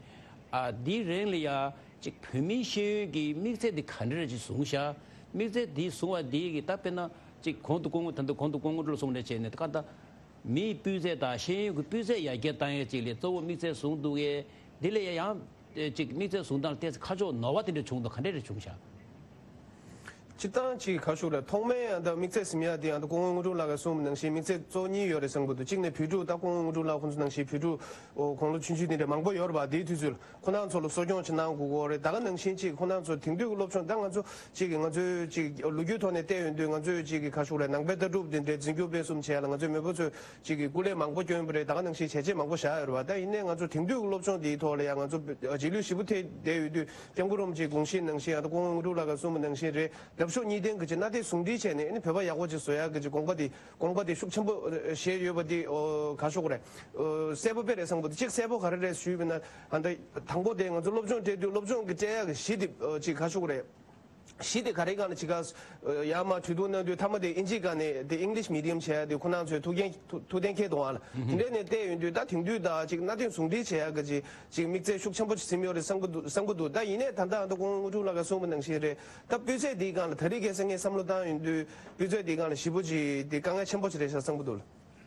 ཨ་འདིའི་རིང་ལ་ཡ་ཅིག་བོད་མིའི་ཤེས་ཡོན་གྱི་དམིགས་ཚད་འདི་ག་འདྲ་ཅིག་བཟུང་བཞག་དམིགས་ཚད་འདི་བཟུང་བ་འདི་གི་ད་དཔེར་ན་ཅིག་གོང་དུ་སྐུ་ངོ་ད་ལྟ་གོང་དུ་སྐུ་ངོ་ཀྲུའུ་ལགས་གསུངས་འདྲ་བྱས་ནས་ད་ག་ད་མིའི་སྤུས་ཚད་དང་ཤེས་ཡོན་གྱི་སྤུས་ཚད་ཡར་རྒྱས་བཏང་ཡས་ཅིག་ལ་གཙོ་བོ་དམིགས་ཚད་བཟུང་འདུག་གས། འདི་ལ་ཡ་ཡང་ཅིག་དམིགས་ཚད་བཟུང་སྟངས་ལ་ཏོག་ཙམ་ཁ་ཕྱོགས་ནོར་བ་དེ་འདྲ་བྱུང་འདུག་ག་འདྲ་རེ་བྱུང་བཞག་སྤྱིར་བཏང་ཅིག་ག་ཞུ་རེད། ཐོག་མའི་ཨ་ད་དམིགས་ཚད་ཟིན་ཡ་དེ་ཨ་ད་སྐུ་ངོ་དངོས་གྲུབ་ལགས་ཀྱིས་གསུངས་པ་ནང་བཞིན་དམིགས་ཚད་གཙོ་བོ་གཉིས་ཡོད་རེད་བསམ་གྱི་འདུག་གཅིག་ནས་བོད་ཕྲུག་ད་སྐུ་ངོ་དངོས་གྲུབ་ལགས་ཁོང་ཚོ་ནང་བཞིན་བོད་ཕྲུག་ཨོ་དགུང་ལོ་ཆུང་ཆུང་དེ་འདྲ་མང་པོ་ཡོད་རེད་པ། དེའི་དུས་ཚོད་ལ་ཁོ་རང་ཚོ་ལ་གསོ་སྐྱོང་ཅིག་གནང་དགོས་ཀྱི་རེད། ད་ག་ནང་བཞིན་ཅིག་ཁོ་རང་ཚོ་དེང་དུས་ཀྱི་སློབ་སྦྱོང་ད་ང་ཚོ་ཅིག་ང་ཚོའི་ཅིག་ལོ་རྒྱུས་ཐོག་ནས་བལྟས་ཡོང་དུས་ང་ཚོའི་ཅིག་ག་ཞུ་རེད། ནང་པའི་ལྟ་གྲུབ་དེ་འདྲའི་འཛིན་སྐྱོང་སྤེལ་གསུམ་བྱས་ལ་ང་ཚོའི་མེས་པོ་ཚོས་ཅིག་གི་སྐུ་ལས་མང་པོ་བསྐྱོན་པ་རེད། ད་ག་ནང་བཞིན་བྱས་རྗེས་མང་པོ་བཞག་ཡོད་རེད་པ། ད་ཡིན་ནའི་ང་ཚོ་དེང་དུས་ཀྱི་སློབ་སྦྱོང་འདིའི་ཐོག་ལ་ཡང་ང་ཚོ་རྗེས་ལུས་ཞེ་པོ་ཐེབས་བསྡད་ཡོད་དུས། སྐྱབས་མགོན་རིན་པོ་ཆེའི་དགོངས་གཞི་ནང་བཞིན་ཨ་ད་སྐུ་ངོ་དངོས་གྲུབ་ལགས་ཀྱིས་གསུངས་པ་ནང་བཞིན་རེད། རྒྱབ་ཕྱོགས་གཉིས་ལྡན་གྱི་ཅིག་མནའ་མཐུན་ཟུང་འབྲེལ་བྱས་ནས་ཨ་ནི་བོད་པ་ཡག་པོ་ཅིག་བཟོ་ཡག་གི་ཅིག་དགོངས་པ་དེ་དགོངས་པ་དེ་ཤུགས་ཆེན་པོ་བཞེས་ཡོད་པ་དེ་ཨོ་ག་ཞུ་དགོས་རེད། ཨོ་གསལ་པོ་དཔེ་རེད་བསམ་གྱི་འདུག་གཅིག་གསལ་པོ་ག་རེ་རེད་ཞུས་པ་ན་ཨ་ད་དང་པོ་དེ་ང་ཚོ་སློབ་སྦྱོང་སྤྲད་དུས་སློབ་སྦྱོང་གི་སྤྲད་ཡག་གི་གཞི་དེ་ཨོ་ཅིག་ག་ཞུ་དགོས་རེད། གཞི་དེ་ག་རེ་སྒང་ནས་ཅིག་ག་ཡར་མར་གྲོས་བསྡུར་གནང་དུས་མཐའ་མ་དེ་ཨིན་ཇིའི་སྒང་ནས་དེ་English medium་བྱས་ཡ་དེ་ཁོ་རང་ཚོས་ཐུགས་འགན་ཐུགས་ཐུགས་གཏན་འཁེལ་འདུག་ཨ་ལ། དེ་འདྲས་ནས་བལྟས་ཡོང་དུས་ད་དེང་དུས་ད་ཅིག་མནའ་མཐུན་ཟུང་འབྲེལ་བྱེད་ཡ་གི་ཅིག་ཅིག་དམིགས་ཚད་ཤུགས་ཆེན་པོ་ཅིག་ཟིན་ཡོད་རེད་བསམ་གི་འདུག་བསམ་གི་འདུག་ད་ཡིན་ནའི་ད་ལྟ་ཨ་ད་སྐུ་ངོ་དངོས་གྲུབ་ལགས་ཀྱིས་གསུངས་པ་ནང་བཞིན་རེད། ད་སྤུས་ཚད་འདིའི་སྒང་ལ་ད་རེས་ཁ་སང་ངས་བསམ་བློ་བཏང་ཡོང་དུས་སྤུས་ཚད་འདིའི་སྒང་ལ་ཞེ་པོ་ཅིག་དེ་དཀའ་ངལ་ཆེན་པོ་ཅིག་རེད་ཤག་བསམ་གི་འདུག་ལ།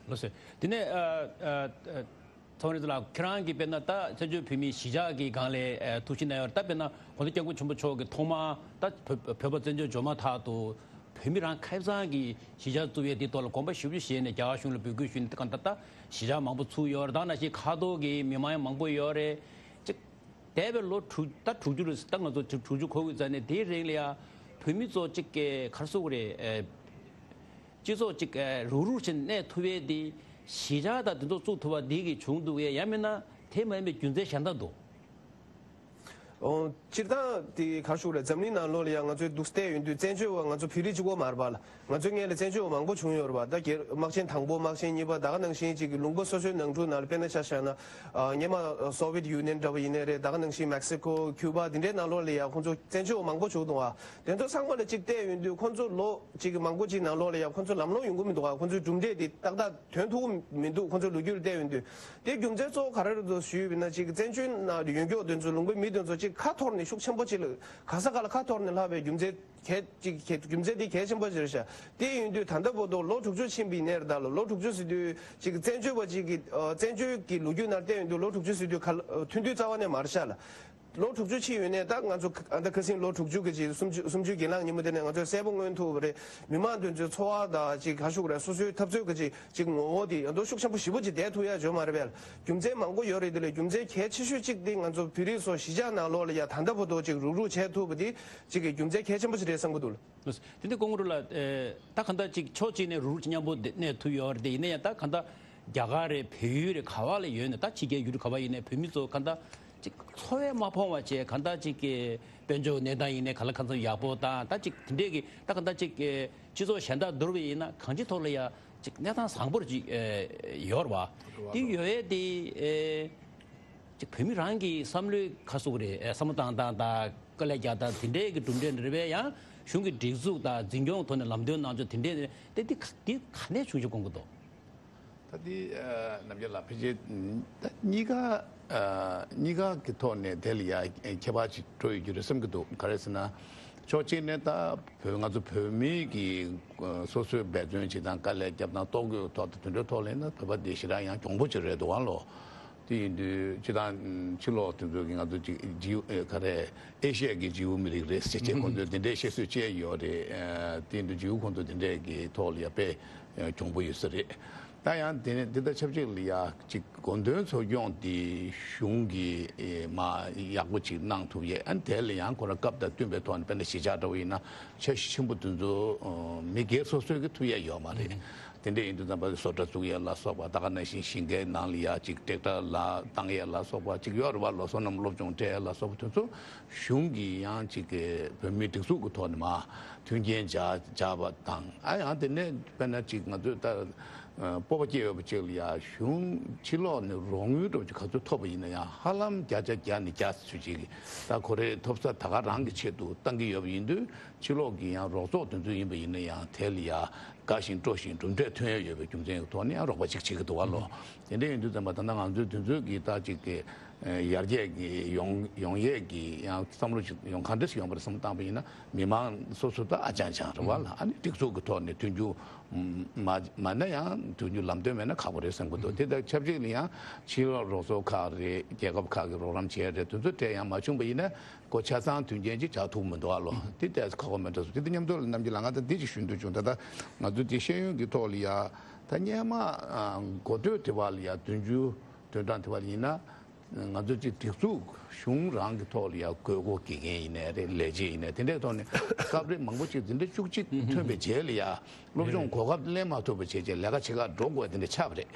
ལགས་སོ། དེ་ནས་ཨ་ཨ་ཨ། ཚེ་དབང་རིག་འཛིན་ལགས་ཁྱེད་རང་གིས་དཔེར་ན་ད་བཙན་བྱོལ་བོད་མིའི་གཞིས་ཆགས་ཀྱི་སྒང་ལ་ཨ་ཐུགས་ཞིབ་གནང་ཡོད་རེད། ད་དཔེར་ན་གོང་ས་སྐྱབས་མགོན་ཆེན་པོ་མཆོག་གིས་ཐོག་མར་ད་བོད་བོད་པ་བཙན་བྱོལ་འབྱོར་མ་ཐག་ཏུ་བོད་མི་རང་ཁ་སང་གི་གཞིས་ཆགས་བཙུགས་ཡས་དེའི་ཐོག་ལ་དགོངས་པ་ཞེ་པོ་ཅིག་བཞེས་ནས་རྒྱ་གར་གཞུང་ལ་འབོད་སྐུལ་ཞུས་ནས་ད་གང་ལྟར་ད་གཞིས་ཆགས་མང་པོ་ཚུགས་ཡོད་རེད། ད་ནང་བཞིན་ཁ་ཐོར་གྱི་མི་མང་ཡང་མང་པོ་ཡོད་རེད། ཅིག་འདས་པའི་ལོ་དྲུག་ད་དྲུག་ཅུ་ལ་ད་ང་ཚོ་དྲུག་ཅུ་འཁོར་གྱི་རྩ་ནས་དེའི་རིང་ལ་ཡ་བོད་མི་ཚོ་ཅིག་ག་རེ་ཟེར་དགོས་རེད། སྤྱི་ཚོགས་གཅིག་ཨ་རུག་རུག་བྱས་གནས་ཐུབ་ཡས་དེ་གཞིས་ཆགས་དང་དེ་ཚོ་བཙུགས་ཐུབ་པ་འདི་གིས་བྱུང་འདུག་གས། ཡང་མིན་ན་དེ་མ་ཡིན་པའི་རྒྱུ་མཚན་གཞན་དག་འདུག་ཨོ། སྤྱིར་བཏང་དེ་ག་རེ་ཞུ་དགོས་རེད། འཛམ་གླིང་ནང་ལོགས་ལ་ཡང་ང་ཚོས་འདུག་བལྟས་ཡོང་དུས་བཙན་བྱོལ་བ་ང་ཚོ་བོད་རིགས་གཅིག་པོ་མ་རེད་པ་ལ། ང་ཚོའི་སྔོན་ལ་བཙན་བྱོལ་བ་མང་པོ་བྱུང་ཡོད་རེད་པ། ད་རྒྱལ་དམག་ཆེན་དང་པོ་དམག་ཆེན་གཉིས་པ་ད་ག་ནང་བཞིན་གཅིག་གི་ལུང་པ་སོ་སོའི་ནང་འཁྲུག་ནང་ལ་དཔེར་ན་ཆ་བཞག་ན་ཨ་སྔོན་མ་Soviet Union་འདྲ་པོ་ཡིན་ནའི་རེད། ད་ག་ནང་བཞིན་Mexico་Cuba་དེ་འདྲའི་ནང་ལོགས་ལ་ཡང་ཁོང་ཚོ་བཙན་བྱོལ་བ་མང་པོ་བྱུང་འདུག་ཨ། དེ་ཚོ་ཚང་མ་ལ་གཅིག་བལྟས་ཡོང་དུས་ཁོང་ཚོ་ལོ་གཅིག་གི་མང་པོ་གཅིག་ནང་ལོགས་ལ་ཡང་ཁོང་ཚོ་ལམ་ལྷོང་ཡོང་གི་མི་འདུག་ཨ། ཁོང་ཚོའི་གྲུབ་འབྲས་དེ་ཏག་ཏག་ཐོན་ཐུབ་ཀྱི་མི་འདུག་ཁོང་ཚོའི་ལོ་རྒྱུས་ལ་བལྟས་ཡོང་དུས། དེ་རྒྱུ་མཚན་གཙོ་བོ་ག་རེ་རེད་འདུག་ཞུས་པ་ཡིན་ན། གཅིག་བཙན་བྱོལ་ནང་ཡོད་མཁན་དེ་ཚོ་ལུང་པའི་མི་དེ་ཚོ་གཅིག་ཁ་འཐོར་ནས་ཤུགས་ཆེན་པོ་གཅིག་ལ་ག་ས་ག་ལ་ཁ་འཐོར་ནས་ལྷག་པའི་རྒྱུ་མཚན་གལ་གཅིག་གལ་རྒྱུ་མཚན་དེ་གལ་ཆེན་པོ་ཞིག་རེད་ཤག་དེ་ཡིན་དུས་ད་ལྟ་བར་དུ་ལོ་དྲུག་ཅུ་ཕྱིན་པ་ཡིན་ནའི་རེད། ད་ལོ་ལོ་དྲུག་ཅུ་ཟེར་དུས་གཅིག་བཙན་བྱོལ་བ་གཅིག་གི་ཨ་བཙན་བྱོལ་གྱི་ལོ་རྒྱུས་ནང་བལྟས་ཡོང་དུས་ལོ་དྲུག་ཅུ་ཟེར་དུས་ག་ལ་ཨ་ཐུང་ཐུང་རྩ་བ་ནས་མ་རེད་ཤག་ལ། ལོ་དྲུག་ཅུ་ཕྱིན་ཡོད་ནའི་ད་ང་ཚོ་ཨ་ད་ཁ་སང་ལོ་དྲུག་ཅུ་གི་ཅིག་གསུམ་བཅུ་གསུམ་བཅུའི་གྱེན་ལངས་ཉིན་མོ་དེ་ནས་ང་ཚོས་གསལ་པོ་མངོན་ཐུབ་པ་རེད། མི་མང་དེ་ཚོའི་འཚོ་བ་དང་ཅིག་ག་རེ་ཞུ་དགོས་རེད། སོ་སོའི་འཐབ་རྩོད་གི་ཅིག་ཅིག་ངོ་བོ་དེ་ཡང་དོ་ཤུགས་ཆེན་པོ་ཞེ་པོ་ཅིག་བསྡད་ཐུབ་ཡ་ཡོད་མ་རེད་པས། རྒྱུ་མཚན་མང་པོ་ཡོད་རེད། དེ་ལས་རྒྱུ་མཚན་གལ་ཆེ་ཤོས་གཅིག་དེ་ང་ཚོ་བོད་རིགས་ཚོ་གཞིས་ཆགས་ནང་ལོགས་ལ་ཡ་ད་ལྟ་བར་དུ་ཅིག་རུག་རུག་བྱས་ཐུབ་པ་དེ་ཅིག་གི་རྒྱུ་མཚན་གལ་ཆེན་པོ་ཞིག་རེད་བསམ་གྱི་འདུག་ལ། དེ་འདྲ་སྐུ་ངོ་ལགས། ད་ག་འདྲ་ཅིག་ཕྱོགས་གཅིག་ནས་རུག་རུག་མཉམ་པོ་གནས་ཐུབ་ཡོད་རེད་དེ། ཡིན་ན་ཡང་ད་ག་འདྲ་རྒྱ་གར་རེད། བལ་ཡུལ་རེད། ག་བ་ལ་ཡོད་ནས་ད་ཕྱི་རྒྱལ་ཡུལ་གྲུ་ག་བ་ཡིན་ནའི་བོད་མི་ཚོ་ག་འདྲ་ཅིག་འཚོ་བས་མ་ཕོངས་པ་བྱས། ག་འདྲ་ཅིག་གི་དཔལ་འབྱོར་གནས་སྟངས་ཡིན་ནའི་ག་ལ་ག་ཚོད་ཡག་པོ་དང་། ད་ཅིག་དེ་འདྲས་ཀྱི་ད་ག་འདྲ་ཅིག་གི་སྤྱི་ཚོགས་གཞན་དག་བསྡུར་བ་ཡིན་ན་གང་ཅིའི་ཐོག་ལ་ཡ་ཅིག་གནས་སྟངས་བཟང་པོ་ཅིག་ཡོད་རེད་པ། དེ་ཡོད་ཡས་དེ་ཅིག་བོད་མི་རང་གི་བསམ་བློའི་ཁ་ཟུག་རེད། བསམ་བློ་བཏང་སྟངས་དང་དཀའ་ལས་རྒྱག་སྟངས་དེ་འདྲས་ཀྱི་གྲུབ་འབྲས་རེད་པས། ཡང་གཞུང་གི་སྒྲིག་འཛུགས་དང་འཛིན་སྐྱོང་ཐོག་ནས་ལམ་སྟོན་གནང་ཕྱོགས་དེ་འདྲས་དེ་དེ་ག་འདྲས་བྱུང་ཞེས་དགོངས་ཀྱི་འདུག་ད་འདི་ཨ་རྣམ་རྒྱལ་ལགས་ཕལ་ཆེར་ད་གཉིས་ཀ་ཨ་གཉིས་ཀ་གི་ཐོག་ནས་དེ་ལ་ཡ་ཁྱད་པར་ཅིག་འགྲོ་ཡོད་རྒྱུ་རེད་བསམ་གྱི་འདུག་ག་རེ་ཟེར་ན། ཕྱོགས་གཅིག་ནས་ད་བོད་ང་ཚོ་བོད་མི་གི་ཨ་སོ་སོའི་འབད་བརྩོན་བྱེད་སྟངས་དཀའ་ལས་རྒྱབ་སྟངས་ལྟོ་གོས་ཐོག་དང་དེ་འདྲའི་ཐོག་ལ་ཡིན་ན་བོད་པ་འདི་ཞེ་དྲག་ཡང་གྱོང་པོ་ཅིག་རེད་འདུག་ཨ་ལོ། དེ་ཡིན་དུས་སྤྱིར་བཏང་ཕྱི་ལོགས་དེ་ཚོ་གི་ང་ཚོ་ཅིག་ཇིའུ་ཨེ་ག་རེ་ཨེ་ཤི་ཡ་གི་ཇིའུ་མི་རིགས་རེད་ཟེར་བྱས་ཁོང་ཚོས་དེ་འདྲའི་བཤད་སྲོལ་བཅས་ཡོད་རེད། ཨ་དེ་ཡིན་དུས་ཇིའུ་ཁོང་ཚོ་དེ་འདྲའི་གི་ཐོག་ལ་ཡ་དཔེ་ཨ་གྱོང་པོ་ཡོད་ས་རེད། ད་ཡང་དེ་ནས་འདི་དང་ཆབས་ཅིག་ལ་ཡ་ཅིག་དགོས་འདུན་འཚོ་སྐྱོང་དེ་གཞུང་གིས་ཨེ་མ་ཡག་པོ་ཅིག་གནང་ཐུབ་ཡས། ཨ་ནི་དེ་ལ་ཡང་ཁོ་རང་སྐབས་དང་བསྟུན་པའི་ཐོག་ནས་དཔེར་ན་གཞིས་ཆགས་འདྲ་བོ་ཡིན་ན་འཆར་གཞི་ཆེན་པོ་དེ་ཚོ་ཨ་མི་སྒེར་སོ་སོས་ཀྱི་ཐུབ་ཡས་ཡོད་མ་རེད། དེ་འདྲ་ཡིན་དུས་ཙམ་པ་བཟོ་གྲྭ་བཙུགས་ཡས་ལ་སོགས་པ། ད་ག་ནང་བཞིན་ཞིང་ཁའི་ནང་ལ་ཡ་ཅིག་ཊེག་ཊར་ལ་བཏང་ཡས་ལ་སོགས་པ་ཅིག་ཡོད་རེད་བ། ལོ་སོ་ནམ་སློབ་སྦྱོང་སྤྲད་ཡས་ལ་སོགས་པ་དེ་ཚོ་གཞུང་གིས་ཡང་ཅིག་གི་བོད་མིའི་སྒྲིག་འཛུགས་ཀྱི་ཐོག་ནས་མ་མཐུན་རྐྱེན་སྦྱར་སྦྱར་བ་དང་། ཨ་ཡང་དེ་ནས་དཔེར་ན་ཅིག་ང་ཚོས་ད་ཨ་སྤོབས་པ་སྐྱེ་ཡོད་པ་ཅིག་ལ་ཡ་གཞུང་ཕྱི་ལོགས་ནས་རོགས་དངུལ་འདྲ་བོ་ཅིག་ག་ཚོད་ཐོབ་པ་ཡིན་ན་ཡང་ཧ་ལམ་བརྒྱ་ཆ་བརྒྱ་ནས་བརྒྱ་ཙམ་ཅིག་གིས་ད་ཁོ་རའི་ཐོབ་ས་ད་ག་རང་གི་ཆེད་དུ་བཏང་གི་ཡོད་པ་ཡིན་དུས། ཕྱི་ལོགས་ཀྱི་ཡང་རོགས་ཚོགས་དེ་ཚོ་ཡིན་པ་ཡིན་ན་ཡང་དེ་ལ་ཡ་དགའ་ཞིང་སྤྲོ་ཞིང་གྲུབ་འབྲས་ཐོན་ཡ་ཡོད་པའི་རྒྱུ་མཚན་གྱི་ཐོག་ནས་ཡང་རོགས་པ་ཅིག་བྱེད་ཀྱི་འདུག་བ་ལོ། དེ་འདྲ་ཡིན་དུས་ཙམ་པ་ད་ལྟ་ང་ཚོའི་དུས་ཚོད་ཀྱི་ད་ཅིག་གི་ཡར་རྒྱས་ཀྱི་ཡོང་ཡོང་ཡས་ཀྱི་ཡང་བསམ་བློ་ཅིག་ཡོང་གང་འདྲ་ཞིག་ཡོང་པ་རེད་བསམ་བློ་བཏང་པ་ཡིན་ན། མི་མང་སོ་སོ་ད་ཨ་ཅང་ཅང་རེད་བ་ལ། ཨ་ནི་སྒྲིག་འཛུགས་ཀྱི་ཐོག་ནས་མཐུན་འགྱུར་མ་མ་ན་ཡང་མཐུན་འགྱུར་ལམ་སྟོན་མེད་ན་ཁག་པོ་རེད་བསམ་གྱི་འདུག་དེ་དང་ཆབས་ཅིག་ལ་ཡང་ཕྱི་ལོགས་རོགས་ཚོགས་ཁག་རེད། རྒྱལ་ཁབ་ཁག་གི་རོགས་རམ་བྱས་རེད། དེ་ཚོ་གྲས་ཡང་མ་བྱུང་པ་ཡིན་ན། ཁོ་ཆ་ཚང་མཐུན་རྐྱེན་ཅིག་བྱ་ཐུབ་མི་འདུག་ཨ་ལོ། དེ་ལྟས་ཁག་པོ་མེད་འགྲོ་སོང་། དེ་དང་མཉམ་དུ་ལ་རྣམ་རྒྱལ་ལགས་ང་ད་འདི་ཅིག་ཞུ་འདོད་བྱུང་། ད་ལྟ་ང་ཚོ་དེ་ཤེས་ཡོན་གྱི་ཐོག་ལ་ཡ་ད་སྔོན་མ་ཨ་འགོ་སྟོད་དེ་བ་ལ་ཡ་བདུན་ཅུ་དོན་གྲངས་དེ་བ་ལ་ཡིན་ན། ང་ཚོ་ཅིག་སྒྲིག་འཛུགས་གཞུང་རང་གི་ཐོག་ལ་ཡ་དགོས་མཁོ་དགེ་རྒན་ཡིན་ནའི་རེད། ལས་བྱེད་ཡིན་ནའི་དེ་འདྲའི་ཐོག་ནས་སྐབས་རེ་མང་པོ་ཅིག་འཛིན་གྲྭ་བཅུ་གཅིག་ཐོན་པའི་རྗེས་ལ་ཡ་སློབ་སྦྱོང་གོ་སྐབས་ལེན་མ་ཐུབ་པའི་རྗེས་ལ་ལས་ཀ་བྱེད་གར་འགྲོ་དགོས་དེ་འདྲ་ཆགས་པ་རེད།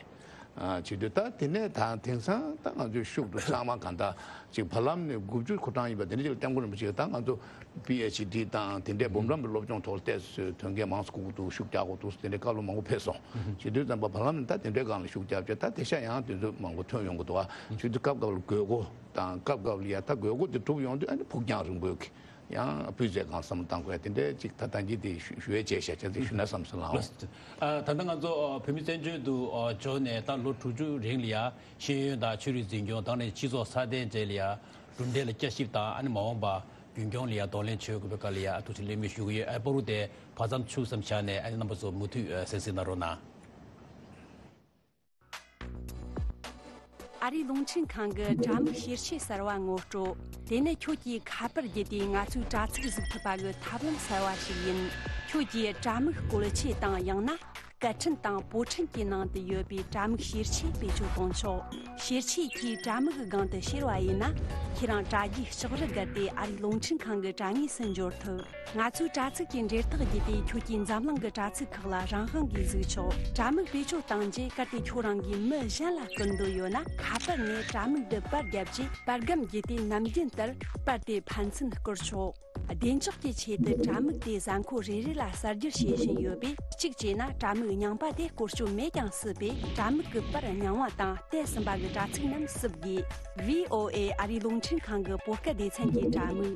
ཨ་བྱེད་དུས་ད་དེ་ནས་ད་དེང་སང་ད་ང་ཚོའི་ཤུགས་དྲག་ཚང་མ་གང་ལྟར་ཅིག་བར་ལམ་ནས་དགུ་བཅུ་ཁོ་གྲངས་ཡིན་པ་དེ་འདྲ་ཅིག་ལ་སྐྱབས་མགོན་རིན་པོ་ཆེ་གིས་ད་ང་ཚོ་པི་ཨེཆ་ཌི་དང་དེ་འདྲའི་འབུམ་རམས་པའི་སློབ་སྦྱོང་ཐོག་ལ་ཏོག་ཙམ་དོན་འགེལ་མང་ཙམ་སྒུག་འདུག་ཤུགས་རྒྱག་དགོས་འདུག་དེ་འདྲའི་བཀའ་སློབ་མང་པོ་ཕེབས་སོང་། བྱེད་དུས་ཙམ་པ་བར་ལམ་ནས་ད་དེ་འདྲའི་སྒང་ལ་ཤུགས་རྒྱབ་བྱས། ད་དེང་སང་ཡང་དེ་ཚོ་མང་པོ་ཐོན་ཡོང་གི་འདུག་ཨ། བྱེད་དུས་སྐབས་སྐབས་ལ་དགོས་མཁོ་དང་སྐབས་སྐབས་ལ་ཡ་ད་དགོས་མཁོ་དེ་གྲུབ་ཡོང་དུས་ཨ་ནི་ཕུགས་རྒྱང་རིང་པོའི་གི་ཡང་སྤུས་ཚད་སྒང་བསམ་བློ་གཏང་དགོས་ཡ་དེ་འདྲའི་ཅིག་ད་ལྟ་འགྱེད་དེ་ཞུ་ཞུ་ཡས་བྱས་ཤག་ཅེས་ཞུ་ན་བསམ་སོང་ལགས། ལགས་སོ། ཨ་ད་ལྟ་ང་ཚོ་ཨ་བོད་མི་བཙན་བྱོལ་དུ་ཨ་འབྱོར་ནས་ད་ལོ་དྲུག་ཅུ་རིང་ལ་ཡ་ཤེས་ཡོན་དང་ཆོས་རིག་འཛིན་སྐྱོང་དང་ནས་སྤྱི་ཚོགས་སྲ་བརྟན་བཅས་ལ་ཡ་གྲུབ་འབྲས་ལ་བསྐྱར་ཞིབ་དང་ཨ་ནི་མ་འོངས་པ་རྒྱུན་སྐྱོང་ལ་ཡ་གདོང་ལེན་བྱེད་དགོས་པའི་སྐོར་ལ་ཡ་ཨ་ཐུགས་རྗེ་ལེགས་སྨོན་ཞུ་གི་ཡོད། ཨ་པ་རུ་དེ་བར་མཚམས་ཆུག་བསམ་བྱས་ནས་ཨ་ནི་རྣམ་པ་ཚོ་མུ་མཐུད་ཨ་གསན་གཟིགས་གནང་རོགས་གནང་། ཨ་རིའི་རླུང་འཕྲིན་ཁང་གི་དྲ་མིག་ཤེར་ཆས་གསར་བ་ངོ་སྤྲོད། དེ་ནི་ཁྱོད་ཀྱིས་ཁ་པར་བརྒྱུད་དེ་ང་ཚོའི་དྲ་ཚིགས་གཟིགས་ཐུབ་པ་གི་ཐབས་ལམ་གསར་བ་ཞིག་ཡིན། ཁྱོད་ཀྱིས་དྲ་མིག་བཀོལ་ཆས་དང་ཡང་ན་སྐད་འཕྲིན་དང་པོ་འཕྲིན་གྱི་ནང་དུ་ཡོད་པའི་དྲ་མིག་ཤེར་ཆས་བེད་སྤྱོད་གཏོང་ཆོག་ཤེར་ཆས་ཀྱིས་དྲ་མིག་གི་སྒང་དུ་ཤེར་བ་ཡིན་ན། ཁྱེད་རང་དྲ་རྒྱའི་ལྕགས་རི་བརྒལ་ཏེ་ཨ་རིའི་རླུང་འཕྲིན་ཁང་གི་དྲ་ངོས་སུ་འབྱོར་ཐུབ། ང་ཚོའི་དྲ་ཚིགས་ཀྱི་འབྲེལ་ཐག་བརྒྱུད་དེ་ཁྱོད་ཀྱིས་འཛམ་གླིང་གི་དྲ་ཚིགས་ཁག་ལ་རང་དབང་གིས་གཟིགས་ཆོག་དྲ་མིག་བེད་སྤྱོད་བཏང་རྗེས་གལ་ཏེ་ཁྱོད་རང་གིས་མི་གཞན་ལ་སྐུར་འདོད་ཡོད་ན། ཁ་པར་ནས་དྲ་མིག་འདི་པར་བརྒྱབ་རྗེས་པར་སྒམ་བརྒྱུད་དེ་ནམ་རྒྱུན་ལྟར་པར་དེ་ཕན་ཚུན་བསྐུར་ཆོག་བདེ་འཇགས་ཀྱི་ཆེད་དུ་དྲ་མིག་དེ་གཟའ་འཁོར་རེ་རེ་ལ་གསར་བསྒྱུར་བྱེད་བཞིན་ཡོད་པས། གཅིག་བྱས་ན་དྲ་མིག་རྙིང་པ་དེ་བཀོལ་སྤྱོད་མེད་ཀྱང་སྲིད་པས། དྲ་མིག་གི་པར་རྙིང་བ་དང་བལྟས་ཟིན་པ་གི་དྲ་ཚིགས་རྣམས་བསུབ་དགོས། ཝི་ཨོ་ཨེ་ཨ་རིའི་རླུང་འཕྲིན་ཁང་གི་བོད་སྐད་སྡེ་ཚན་གྱི་དྲ་མིག་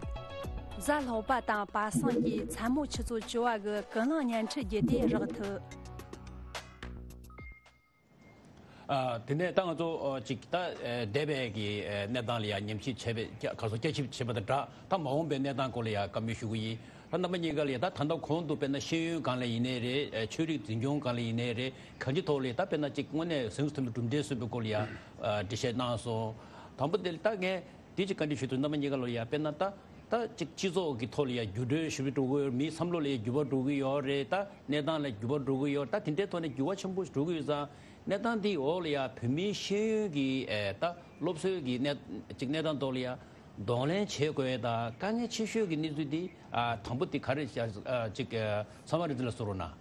གཟའ་ལྷག་པ་དང་པ་སངས་ཀྱི་མཚན་མོ་ཆུ་ཚོད་བཅུ་པ་གི་ཀུན་གླེང་བརྙན་འཕྲིན་བརྒྱུད་དེ་རག་ཐུབ། ཨ་དེ་ནས་ད་ང་ཚོ་ཨ་ཅིག་ད་ཨ་འདས་པའི་གི་ཨ་གནས་སྟངས་ལ་ཡང་ཉམས་ཞིབ་བྱས་པའི་ག་ཚོད་བསྐྱར་ཞིབ་བྱས་པ་དང་སྦྲགས། ད་མ་འོངས་པའི་གནས་སྟངས་སྐོར་ལ་ཡང་བཀའ་མོལ་ཞུ་གི་ཡིན། ད་རྣམ་པ་གཉིས་ཀ་ལ་ཡང་ད་ད་ལྟ་གོང་དུ་དཔེར་ན་ཤེས་ཡོན་སྒང་ལ་ཡིན་ནའི་རེད། ཨ་ཆོས་རིག་འཛིན་སྐྱོང་སྒང་ལ་ཡིན་ནའི་རེད། གང་ཅིའི་ཐོག་ལ་ཡང་ད་དཔེར་ན་ཅིག་དངོས་གནས་གཟེངས་སུ་ཐོན་པའི་གྲུབ་འབྲས་སོན་པའི་སྐོར་ལ་ཡང་ཨ་འགྲེལ་བཤད་གནང་སོང་། དང་པོ་དེ་ལ་ད་ངས་དེ་ཅིག་བཀའ་འདྲི་ཞུ་དུས་རྣམ་པ་གཉིས་ཀ་ལ་ཡང་དཔེར་ན་ད་ད་ཅིག་སྤྱི་ཚོགས་ཀྱི་ཐོག་ལ་ཡང་འགྱུར་འགྲོས་ཞེ་པོ་འགྲོ་གི་ཡོད། མིའི་བསམ་བློ་ལ་ཡང་འགྱུར་བ་འགྲོ་གི་ཡོད་རེད། ད་གནས་སྟངས་ལ་འགྱུར་བ་འགྲོ་གི་ཡོད། ད་དེ་འདྲའི་ཐོག་ནས་འགྱུར་བ་ཆེན་པོ་འགྲོ་གི་ཡོད་ཙང་། གནས་སྟངས་འདིའི་འོག་ལ་ཡང་བོད་མིའི་ཤེས་ཡོན་གྱི་ཨེ་ད་སློབ་གསོའི་གི་གནས་ཅིག་གནས་སྟངས་ཐོག་ལ་ཡང་གདོང་ལེན་བྱེད་དགོས་ཡས་དང་དཀའ་ངལ་ཆེ་ཤོས་ཀྱི་གནས་ཚུལ་འདི་ཨ་དང་པོ་འདི་ག་རེ་བྱ་ཨ་ཅིག་ཨ་ཚང་མ་རེ་འདི་ལ་གསུང་རོགས་གནང་།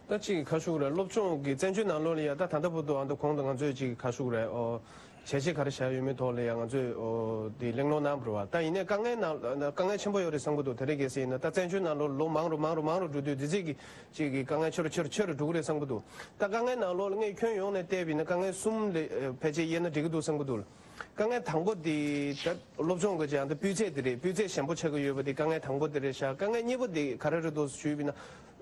ད་ཅིག་ཁ་ཤུགས་རེད། སློབ་སྦྱོང་གི་བཙན་བྱོལ་ནང་ལོགས་ལ་ཡང་ད་ད་ལྟ་བར་དུ་ཨ་ད་གོང་དུ་ང་ཚོས་ཅིག་ཁ་ཤུགས་རེད། ཨོ་བྱས་རྗེས་ག་རེ་བཞག་ཡོད་མེད་ཐོག་ལ་ཡང་ང་ཚོས་ཨོ་དེ་གླེང་སློང་གནང་བ་རེད་བ། ད་ཡིན་ནའི་དཀའ་ངལ་ནང་དཀའ་ངལ་ཆེན་པོ་ཡོད་རེད་བསམ་གྱི་འདུག་དེ་རིང་གལ་སྲིད་ཡིན་ན་ད་བཙན་བྱོལ་ནང་ལོགས་ལོ་མང་རུ་མང་རུ་མང་རུ་འགྲོ་དུས་དེ་ཚིག་གི་ཅིག་གི་དཀའ་ངལ་ཆེ་རུ་ཆེ་རུ་ཆེ་རུ་འགྲོ་གི་རེད་བསམ་གྱི་འདུག་ད་དཀའ་ངལ་ནང་ལོགས་ལ་ངས་ཁྱོན་ཡོངས་ནས་བལྟས་པ་ཡིན་ན་དཀའ་ངལ་གསུམ་ལ་ཕལ་ཆེར་དབྱེ་ན་འགྲིག་གི་འདུག་བསམ་གྱི་འདུག་དཀའ་ངལ་དང་པོ་དེ་ད་སློབ་སྦྱོང་གི་ཅིག་ཡང་ད་སྤུས་ཚད་དེ་རེད། སྤུས་ཚད་ཞན་པོ་ཆགས་ཀྱི་ཡོད་པ་དེ་དཀའ་ངལ་དང་པོ་དེ་རེད་ཤག་དཀའ་ངལ་གཉིས་པ་དེ་ག་རེ་རེད་འདུག་ཞུས་པ་ཡིན་ན།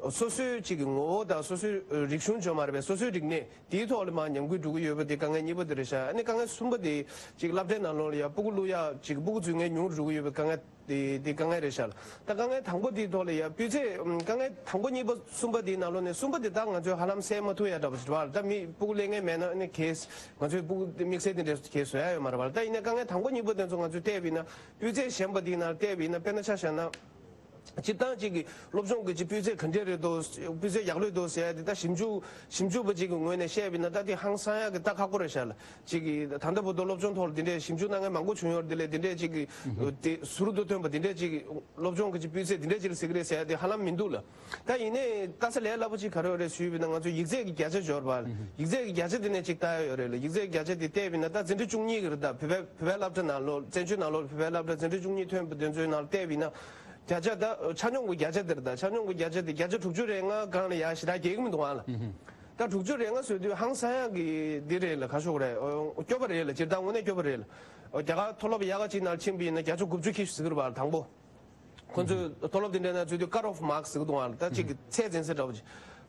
སོ་སོའི་གཅིག་གི་ངོ་བོ་དང་སོ་སོའི་རིག་གཞུང་བརྗོད་མ་རེད་པས། སོ་སོའི་རིག་གནས་དེའི་ཐོག་ལ་མར་ཉམས་རྒུད་འགྲོ་གི་ཡོད་པ་དེ་དཀའ་ངལ་གཉིས་པ་དེ་རེད་ཤག་ཨ་ནི་དཀའ་ངལ་གསུམ་པ་དེ་གཅིག་སློབ་གྲྭའི་ནང་ལོགས་ལ་ཡ་སྤུ་གུ་བླུག་ཡ་གཅིག་སྤུ་གུ་འཛུལ་མཁན་ཉུང་རུ་འགྲོ་གི་ཡོད་པའི་དཀའ་ངལ་དེ་དེ་དཀའ་ངལ་རེད་ཤག་ད་དཀའ་ངལ་དང་པོ་དེའི་ཐོག་ལ་ཡ་སྤུས་ཚད་དཀའ་ངལ་དང་པོ་གཉིས་པ་གསུམ་པ་དེའི་ནང་ལོགས་ནས་གསུམ་པ་དེ་ད་ང་ཚོས་ཧ་ལམ་སེལ་མ་ཐུབ་ཡ་འདྲ་པོ་ཞིག་རེད་པ། ད་མི་སྤུ་གུ་ལེན་མཁན་མེད་ན་ཨ་ནི་གས་ང་ཚོས་སྤུ་གུ་དམིགས་བསལ་དེ་འདྲ་གས་བཟོ་ཡ་ཡོད་མ་རེད་པ། ད་ཡིན་ན་དཀའ་ངལ་དང་པོ་གཉིས་པ་དེ་ཚོ་ང་ཚོས་བལྟས་པ་ཡིན་ན་སྤུས་ཚད་ཞན་པ་དེའི་ནང་བལྟས་པ་ཡིན་ན་དཔེར་ན་ཆ་བཞག་ན། སྤྱིར་བཏང་གཅིག་གི་སློབ་སྦྱོང་གི་གཅིག་སྤུས་ཚད་ག་འདྲས་རེད་འདུག་སྤུས་ཚད་ཡག་ལོས་འདུག་ཟེར་ཡ་དེ་ད་ཞིབ་འཇུག་ཞིབ་འཇུག་པ་གཅིག་གི་ངོས་ནས་བཤད་པ་ཡིན་ན་ད་དེ་ཧང་སང་ཡག་གི་ད་ཁག་པོ་རེད་ཤག་ལ། གཅིག་གི་ད་ལྟ་བར་དུ་སློབ་སྦྱོང་ཐོག་ལ་དེ་འདྲས་ཞིབ་འཇུག་གནང་མཁན་མང་པོ་བྱུང་ཡོད་རེད། དེ་ལས་དེ་འདྲས་གཅིག་གི་དེ་ཟུར་དུ་ཐོན་པ་དེ་འདྲས་གཅིག་གི་སློབ་སྦྱོང་གི་གཅིག་སྤུས་ཚད་དེ་འདྲས་གཅིག་ལ་ཟེར་གི་རེད་ཟེར་ཡ་དེ་ཧ་ལམ་མི་འདུག་ལ། ད་ཡིན་ནའི་ལྟ་ས་ལས་སླ་པོ་གཅིག་ག་རེ་ཡོད་རེད་ཞུས་པ་ཡིན་ན་ང་ཚོ་ཡིག་ཚད་ཀྱི་བརྒྱ་ཆ་འབྱོར་བ་ཡིག་ཚད་ཀྱི་བརྒྱ་ཆ་དེ་ནས་གཅིག་ལྟ་ཡ་ཡོད་རེད་ལ། ཡིག་ཚད་ཀྱི་བརྒྱ་ཆ་དེ་བལྟས་པ་ཡིན་ན་ད་འཛིན་གྲྭ་བཅུ་གཉིས་ཀྱི་རེད། ད་བོད་པའི་བོད་པའི་སློབ་གྲྭ་ནང་ལོགས་བཙན་བྱོལ་ནང་ལོགས་བོད་པའི་སློབ་གྲྭ་འཛིན་གྲྭ་བཅུ་གཉིས་ཐོན་པ་དེ་ཚོའི་ནང་ལ་བལྟས་པ་ཡིན་ན། བརྒྱ་ཆ་ད་ཆ་སྙོམས་ཀྱི་བརྒྱ་ཆ་དེ་རེད། ད་ཆ་སྙོམས་ཀྱི་བརྒྱ་ཆ་དེ་བརྒྱ་ཆ་དྲུག་ཅུ་རེ་ལྔ་སྒང་ལ་ཡར་ཞེ་དྲག་རྒྱས་ཀྱི་མི་འདུག་ཨ་ལ། ད་དྲུག་ཅུ་རེ་ལྔ་བཟོས་དུས་ཧང་སང་ཡག་གི་འདི་རེད་ལ། ག་ཤོག་རེད། སྐྱོ་པོ་རེད་ལ། སྤྱིར་བཏང་དངོས་གནས་སྐྱོ་པོ་རེད་ལ། རྒྱ་གར་མཐོ་སློབ་ཡག་ག་ཅིག་ནང་ཕྱིན་པ་ཡིན་ན་བརྒྱ་ཆ་དགུ་བཅུ་ཁྱེར་ཤོག་ཟེར་གི་རེད་པ་དང་པོ། ཁོ་ཚོས་མཐོ་སློབ་དེ་འདྲའི་ནང་ཚུད་དུས་cut off mark ཟེར་གི་འདུག་ཨ་ལ། ད་ཅིག་གི་ཚད་འཛིན་ས་འདྲ་བོ་ཅིག་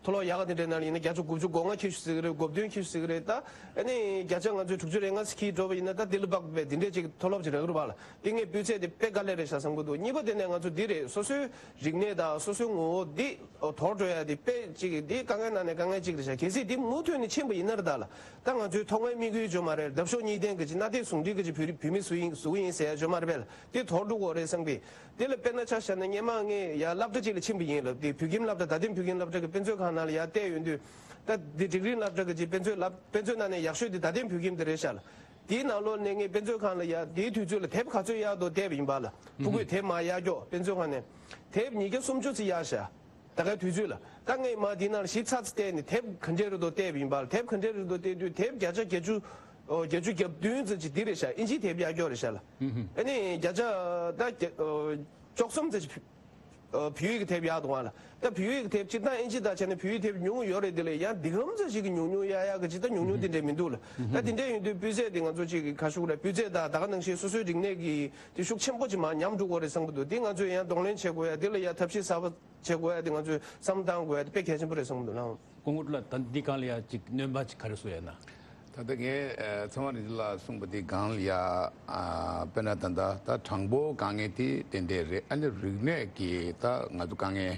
མཐོ་སློབ་ཡག་ག་དེ་འདྲའི་ནང་ལ་ཡིན་ན་བརྒྱ་ཆ་དགུ་བཅུ་གོ་ལྔ་ཁྱེར་ཤོག་ཟེར་གི་རེད། གོ་བདུན་ཁྱེར་ཤོག་ཟེར་གི་རེད། ད་ཨ་ནི་བརྒྱ་ཆ་ང་ཚོས་དྲུག་ཅུ་རེ་ལྔ་ཁྱེར་འགྲོ་བ་ཡིན་ན་ད་དེ་ལ་དཔག་པའི་དེ་འདྲའི་ཅིག་མཐོ་སློབ་ཅིག་རག་གི་རེད་པ་ལ། དེ་ངས་སྤུས་ཚད་དེ་དཔེ་དཀའ་ལས་རེད་ཤག་བསམ་གི་འདུག་གཉིས་པ་དེ་ནས་ང་ཚོ་འདི་རེད། སོ་སོའི་རིག་གནས་དང་སོ་སོའི་ངོ་བོ་འདི་དོར་འགྲོ་ཡ་དེ་དཔེ་ཅིག་འདི་དཀའ་ངལ་ནང་ནས་དཀའ་ངལ་ཅིག་རེད་ཤག་གལ་སྲིད་འདི་མུ་མཐུད་ནས་ཕྱིན་པ་ཡིན་ན་རེད་ད་ལ། ད་ང་ཚོའི་ཐོག་མའི་དམིགས་ཡུལ་ཅིག་མ་རེད། འདབ་གཤོག་གཉིས་ལྡན་གྱི་ཅིག་གནའ་དེང་ཟུང་འབྲེལ་གྱི་ཅིག་བོད་རིགས་བོད་མི་བཟོ་ཡིན་བཟོ་གི་ཡིན་ཟེར་ཡ་ཅིག་མ་རེད་པས་ལ། དེ་དོར་འགྲོ་གི་རེད་བསམ་གི། དེ་ལ་དཔེར་ན་ཆ་བཞག་ན་སྔོན་མ་ངས་ཡར་སློབ་གྲྭ་ཅིག་ལ་ཕྱིན་པ་ཡིན་ལ། དེ་བོད་ཁྱིམ་སློབ་གྲྭ་རྡ་སྟེང་བོད་ཁྱིམ་སློབ་གྲྭ་གི་དཔེ་མཛོད་ཁང་ནང་ལ་ཡར་བལྟས་ཡོང་དུས། ད་འདི་ཌིག་རི་སློབ་གྲྭ་གི་ཅིག་དཔེ་མཛོད་སློབ་དཔེ་མཛོད་ནང་ནས་ཡག་ཤོས་དེ་རྡ་སྟེང་བོད་ཁྱིམ་དེ་རེད་ཤག་ལ། དེའི་ནང་ལོགས་ནས་ངས་དཔེ་མཛོད་ཁང་ལ་ཡར་དེའི་དུས་ཚོད་ལ་དེབ་ག་ཚོད་གཡར་འདུག་བལྟས་པ་ཡིན་པ་ལ། ཕྲུ་གུས་དེབ་མར་གཡར་ཀྱོག་དཔེ་མཛོད་ཁང་ནས་དེབ་ཉིས་བརྒྱ་སུམ་ཅུ་ཙམ་གཡར་ཤག་ད་གའི་དུས་ཚོད་ལ། ད་ངས་མར་དེའི་ནང་ལ་ཞིབ་ཚགས་ཚགས་བལྟས་ནས་དེབ་ག་འདྲས་རེད་འདུག་བལྟས་པ་ཡིན་པ་ལ། དེབ་ག་འདྲས་རེད་འདུག་བལྟས་དུས་དེབ་བརྒྱ་ཆ་བརྒྱད་ཅུ་ཨོ་བརྒྱད་ཅུ་གྱ་བདུན་ཙམ་ཅིག་འདི་རེད་ཤག་ཨིན་ཇིའི་དེབ་གཡར་ཀྱོག་རེད་ཤག་ལ། ཨ་ནི་བརྒྱ་ཆ་ད་བརྒྱ་ཨོ་བཅུ་གསུམ་ཙམ་ཅིག་བོད་ཡིག་གི་དེབ་གཡར་འདུག་ཨ་ལ། ད་བོད་ཡིག་གི་དེབ་སྤྱིར་བཏང་ཨིན་ཇི་དང་བྱས་ན་བོད་ཡིག་དེབ་ཉུང་ཡོད་རེད། དེ་ལས་ཡང་འདི་གམ་ཙམ་ཞིག་གི་ཉུང་ཉུང་གཡར་ཡག་གི་ཅིག་ད་ཉུང་ཉུང་དེ་འདྲས་མི་འདུག་ལ། ད་དེ་འདྲས་ཡིན་དུས་སྤུས་ཚད་དེ་ང་ཚོ་ཅིག་གི་ག་ཤོག་རེད། སྤུས་ཚད་དང་ད་ག་ནང་བཞིན་སོ་སོའི་རིག་གནས་ཀྱི་དེ་ཤུགས་ཆེན་པོ་ཅིག་མར་ཉམས་འགྲོ་གི་རེད་བསམ་གི་འདུག་དེ་ང་ཚོས་ཡང་གདོང་ལེན་བྱེད་དགོས་ཡ། དེ་ལ་ཡང་ཐབས་ཤེས་གསར་པ་བྱེད་དགོས་ཡ་དེ་ང་ཚོས་བསམ་བློ་བཏང་དགོས་ཡ་དེ་དཔེ་གལ་ཆེན་པོ་རེད་བསམ་གི་འདུག་ལགས། སྐུ་ངོ་ལགས། ད་འདི་སྒང་ལ་ཡ་ཅིག་སྣོན་པ་ཅིག་ག་རེ་བཟོ་ཡ་ན། ད་ལྟ་ངས་ཨ་ཚེ་དབང་རིག་འཛིན་ལགས་གསུངས་པ་འདི་སྒང་ལ་ཡ་ཨ་དཔེར་ན་ད་ལྟ་ད་དྲང་པོ་དཀའ་ངལ་དེ་ཏན་ཏན་རེད། ཨ་ནི་རིག་གནས་ཀྱི་ད་ང་ཚོ་དཀའ་ངལ་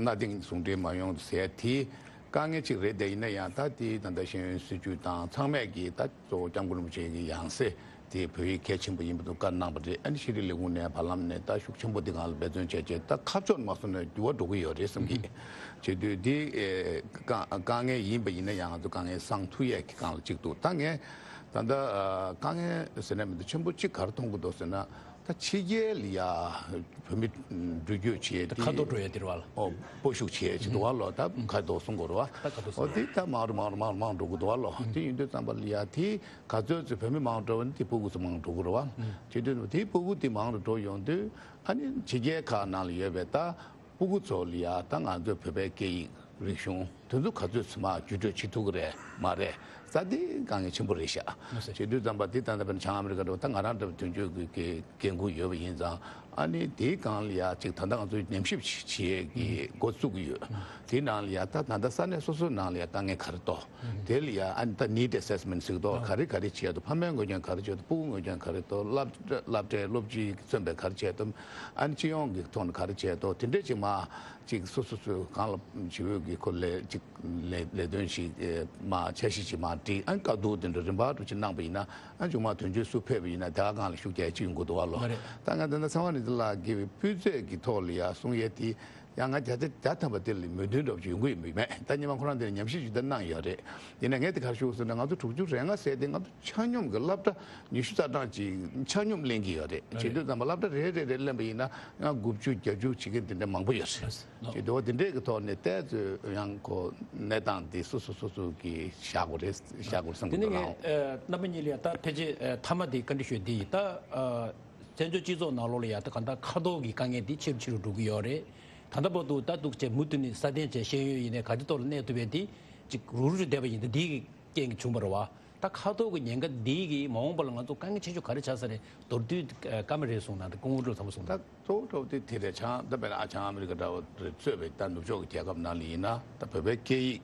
གནའ་དེང་ཟུང་འབྲེལ་མ་ཡོང་ཟེར་དེ་དཀའ་ངལ་ཅིག་རེད། དེ་ཡིན་ན་ཡང་ད་དེ་ད་ལྟ་ཤེས་ཡོན་སྲིད་བྱུས་དང་ཚང་མས་ཀྱི་ད་གཙོ་བོ་སྐྱབས་མགོན་རིན་པོ་ཆེ་གི་ཡང་སྲིད་དེ་བོད་ཡིག་གལ་ཆེན་པོ་ཡིན་པ་དུ་བཀའ་གནང་བ་རེད། ཨ་ནི་ཤེས་རིག་ལས་ཁུངས་ནས་བར་ལམ་ནས་ད་ཤུགས་ཆེན་པོ་དེ་སྒང་ལ་འབད་བརྩོན་བྱས་བྱས་ད་ཁ་ཕྱོགས་མ་སོང་ན་འགྱུར་བ་འགྲོ་གི་ཡོད་རེད་བསམ་གི། བྱེད་དུས་འདི་ཨེ་དཀའ་དཀའ་ངལ་ཡིན་པ་ཡིན་ན་ཡང་ང་ཚོ་དཀའ་ངལ་སངས་ཐུབ་ཡས་ཀྱི་སྒང་ལ་གཅིག་འདུག་ད་ངས་ད་ལྟ་ཨ་དཀའ་ངལ་ཟེར་ན་མི་འདུག་ཆེན་པོ་གཅིག་ག་རེ་མཐོང་གི་འདུག་ཟེར་ན། ད་ཕྱི་རྒྱལ་ལ་ཡ་བོད་མི་འགྲུལ་སྐྱོད་བྱས་ཏེ་ཁ་ཐོར་འགྲོ་ཡ་དེ་རེད་བ་ལ། ཨོ་སྤོ་བཤུག་བྱས་ཅིག་འདུག་བ་ལོ། ད་ཁ་དོག་གསུང་དགོས་རེད་བ། ད་ཁ་དོག་ཨོ་གསུང་དེ་ད་མང་རུ་མང་རུ་མང་རུ་མང་རུ་འགྲོ་གི་འདུག་བ་ལོ། དེ་ཡིན་དུས་ཙམ་པ་ལ་ཡ་དེ་ག་ཚོད་ཚོད་བོད་མི་མང་རུ་འགྲོ་བ་ནི་དེ་སྤུ་གུ་ཚོ་མང་རུ་འགྲོ་གི་རེད་བ། བྱེད་དུས་དེ་སྤུ་གུ་དེ་མང་རུ་འགྲོ་ཡོང་དུས་ཨ་ནི་ཕྱི་རྒྱལ་ཁག་ནང་ལ་ཡོད་པའི་ད་སྤུ་གུ་ཚོ་ལ་ཡ་ད་ང་ཚོའི་བོད་པའི་སྐད་ཡིག་རིག་གཞུང་དེ་ཚོ་ག་ཚོད་ཚོད་མ་བརྒྱུད་སྤྲོད་བྱེད་ཐུབ་ཀྱི་རེད་མ་རེད་ས་དེ་དཀའ་ངལ་ཆེན་པོ་རེད་ཤག་ལགས་སོ། བྱེད་དུས་ཙམ་པ་དེ་ད་ལྟ་བྱང་ཨ་མི་རི་ཀ་འགྲོ་ད་ང་རང་འདྲ་བ་དོན་གཅོད་ཀྱི་འགན་འཁུར་ཡོད་པ་ཡིན་ཙང་ཨ་ནི་དེའི་སྒང་ལ་ཡ་ཅིག་ད་ལྟ་ང་ཚོས་ཉམས་ཞིབ་བྱེད་ཀྱི་འགོ་བཙུགས་ཀྱི་ཡོད། དེའི་ནང་ལ་ཡ་ད་ད་ལྟ་ས་གནས་སོ་སོའི་ནང་ལ་ཡ་དཀའ་ངལ་ག་རེ་འདུག་དེ་ལ་ཡ་ཨ་ནི་ད་needs assessment ཟེར་གི་འདུག་ག་རེ་ག་རེ་བྱེད་ཡ་འདུག་ཕ་མའི་འོས་འགན་ག་རེ་བྱེད་ཡ་འདུག་སྤུ་གུ་འོས་འགན་ག་རེ་འདུག་སློབ་སློབ་གྲྭའི་སློབ་སྤྱིས་མཚོན་པའི་ག་རེ་བྱེད་ཡ་འདུག་ཨ་ནི་སྤྱི་ཡོངས་ཀྱི་ཐོག་ནས་ག་རེ་བྱེད་ཡ་འདུག་དེ་འདྲས་ཅིག་མ། གཅིག་སོ་སོ་སོའི་གང་ལ་ཞི་བའི་གི་ཁོ་ལས་གཅིག་ལས་ལས་དོན་ཞིག་མ་འཆར་གཞི་ཞིག་མ་བསྒྲིགས་ཨ་བཀའ་བསྡུར་དེ་འདྲ་རིམ་པ་འགྲོ་ཅིག་གནང་པ་ཡིན་ན་ཨ་མཇུག་མ་དོན་གཅོད་སུ་ཕེབས་པ་ཡིན་ན་དེ་ག་སྒང་ལ་ཤུགས་རྒྱག་ཅིག་ཡོང་གི་འདུག་བ་ལོ། ད་ང་འདི་ན་ཚེ་དབང་རིག་འཛིན་ལགས་ཀྱི་སྤུས་ཚད་ཀྱི་ཐོག་ལ་ཡ་གསུང་ཡས་དེ་ཡང་ང་བརྒྱ་ཆ་བརྒྱ་ཐམ་པ་དེ་ལ་མོས་མཐུན་འདྲ་པོ་ཅིག་ཡོང་གི་ཡོད་མེད་ད་སྔོན་མ་ཁོ་རང་དེ་ལ་ཉམས་ཞིབ་ཅིག་ད་གནང་ཡོད་རེད། ཡིན་ན་ངས་དེ་ག་རེ་ཞུ་དགོས་ཟེར་ན་ང་ཚོ་དྲུག་ཅུ་རེ་ལྔ་ཟེར་དེ་ང་ཚོ་ཆ་སྙོམས་ཀྱི་སློབ་གྲྭ་ཉི་ཤུ་རྩ་གྲངས་ཅིག་ཆ་སྙོམས་ལེན་གྱི་ཡོད་རེད། བྱེད་དུས་ཙམ་པ་སློབ་གྲྭ་རེ་རེ་རེ་ལེན་པ་ཡིན་ན་ཡང་དགུ་བཅུ་བརྒྱད་ཅུ་བྱེད་མཁན་དེ་འདྲ་མང་པོ་ཡོད་རེད། བྱེད་དུས་དེ་འདྲས་ཀྱི་ཐོག་ནས་ཏོག་ཙམ་ཡང་ཁོ་གནས་སྟངས་དེ་སོ་སོ་སོ་སོ་གི་བཞག་དགོས་རེད་བཞག་དགོས་བསམ་དེ་གྱི་ནས་འདུག་ལགས། ངས་རྣམ་པ་གཉིས་ལ་ཡང་ད་ཕལ་ཆེར་མཐའ་མ་དེ་བཀའ་འདྲི་ཞུ་ཡ་དེ་ཡིན། ད་བཙན་བྱོལ་སྤྱི་ཚོགས་ནང་ལོགས་ལ་ཡང་ད་གང་ལྟར་ཁ་དོག་གི་དཀའ་ངལ་དེ་ཆེ་རུ་ཆེ་རུ་འགྲོ་གི་ཡོད་རེད། ད་ལྟ་བར་དུ་ད་འདུག་བྱས་མུ་མཐུད་ནས་སྲ་བརྟན་བྱས་ཤེས་ཡོན་ཡིན་ནའི་ག་དེ་ཐོག་ལ་གནས་ཐུབ་པའི་དེ་ཅིག་རུག་རུག་བསྡད་པ་ཡིན་ད་འདི་གི་རྐྱེན་གྱིས་བྱུང་བ་རེད་བ། ད་ཁ་ཐོར་གྱི་ཉེན་ཁ་འདི་གིས་མ་འོངས་པ་ལ་ང་ཚོ་དཀའ་ངལ་ཆེ་ཤོས་ག་རེ་ཆགས་ས་རེད། མདོར་བསྡུས་སྐར་མ་རེ་གསུངས་ན་ད་སྐུ་ངོ་སྤྲུལ་ཚང་མ་གསུངས་ད། ད་གཙོ་བོ་གཙོ་བོ་དེ་དེ་རེད། བྱང་ད་དཔེར་ན་ཨ་བྱང་ཨ་མི་རི་ཀ་འདྲ་བོ་རེད། གཙོས་པའི་ད་ནུབ་ཕྱོགས་ཀྱི་རྒྱལ་ཁབ་ནང་ལ་ཡིན་ན་ད་བོད་པའི་སྐད་ཡིག་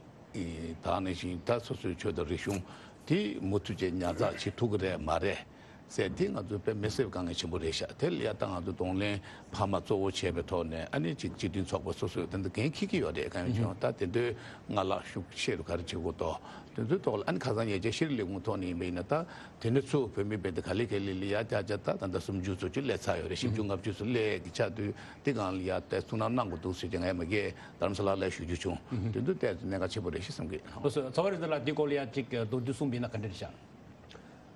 དག་ནང་བཞིན་ད་སོ་སོའི་ཆོས་དང་རིག་གཞུང་དེ་མུ་མཐུད་བྱས་ཉར་ཚགས་བྱེད་ཐུབ་ཀྱི་རེད་མ་རེད་ཟེར། དེ་ང་ཚོའི་དཔེ་མི་སྲིད་པའི་དཀའ་ངལ་ཆེན་པོ་རེད་ཤག་དེ་ལ་ཡ་ད་ང་ཚོ་གདོང་ལེན་ཕ་མ་གཙོ་བོ་བྱས་པའི་ཐོག་ནས་ཨ་ནི་གཅིག་སྤྱི་མཐུན་ཚོགས་པ་སོ་སོས་ད་འདི་འགན་འཁྱེར་གྱི་ཡོད་རེད། གང་ཡིན་ཀྱང་ད་དེ་ཚོའི་སྔ་ལ་ཤུགས་ཆེ་རུ་ག་རེ་བྱེད་དགོས་དོ། དེ་ཚོའི་ཐོག་ལ་ཨ་ནི་ཁ་སང་ཉེ་ཆར་ཤེས་རིག་ལས་ཁུངས་ཐོག་ནས་ཡིན་པ་ཡིན་ན་ད་དེ་ནས་ཚུར་བོད་མི་བེད་དེ་ག་ལེ་ག་ལེ་ལ་ཡ་བརྒྱ་ཆ་ད་ད་ལྟ་སུམ་ཅུ་ཚོ་ཅིག་སླེབས་ཚར་ཡོད་རེད། བཞི་བཅུ་ལྔ་བཅུ་ཚོ་སླེབས་ཀྱི་ཆགས་དུས་དེ་སྒང་ལ་ཡ་ད་ཐུགས་སྣང་གནང་དགོས་འདུག་ཟེར་གྱི་ངས་མ་གིའི་རྡ་རམ་ས་ལ་ལ་ཞུ་རྒྱུ་བྱུང་། དེ་ཚོ་ཏོག་ཙམ་གནད་འགག་ཆེན་པོ་རེད་ཤག་བསམ་གི། ལགས་སོ། ཚོགས་པ་རེ་འདི་ལ་འདི་སྐོར་ལ་ཡ་ཅིག་མདོར་བསྡུས་གསུངས་པ་ཡིན་ན་ག་འདྲ་རེད་ཤག་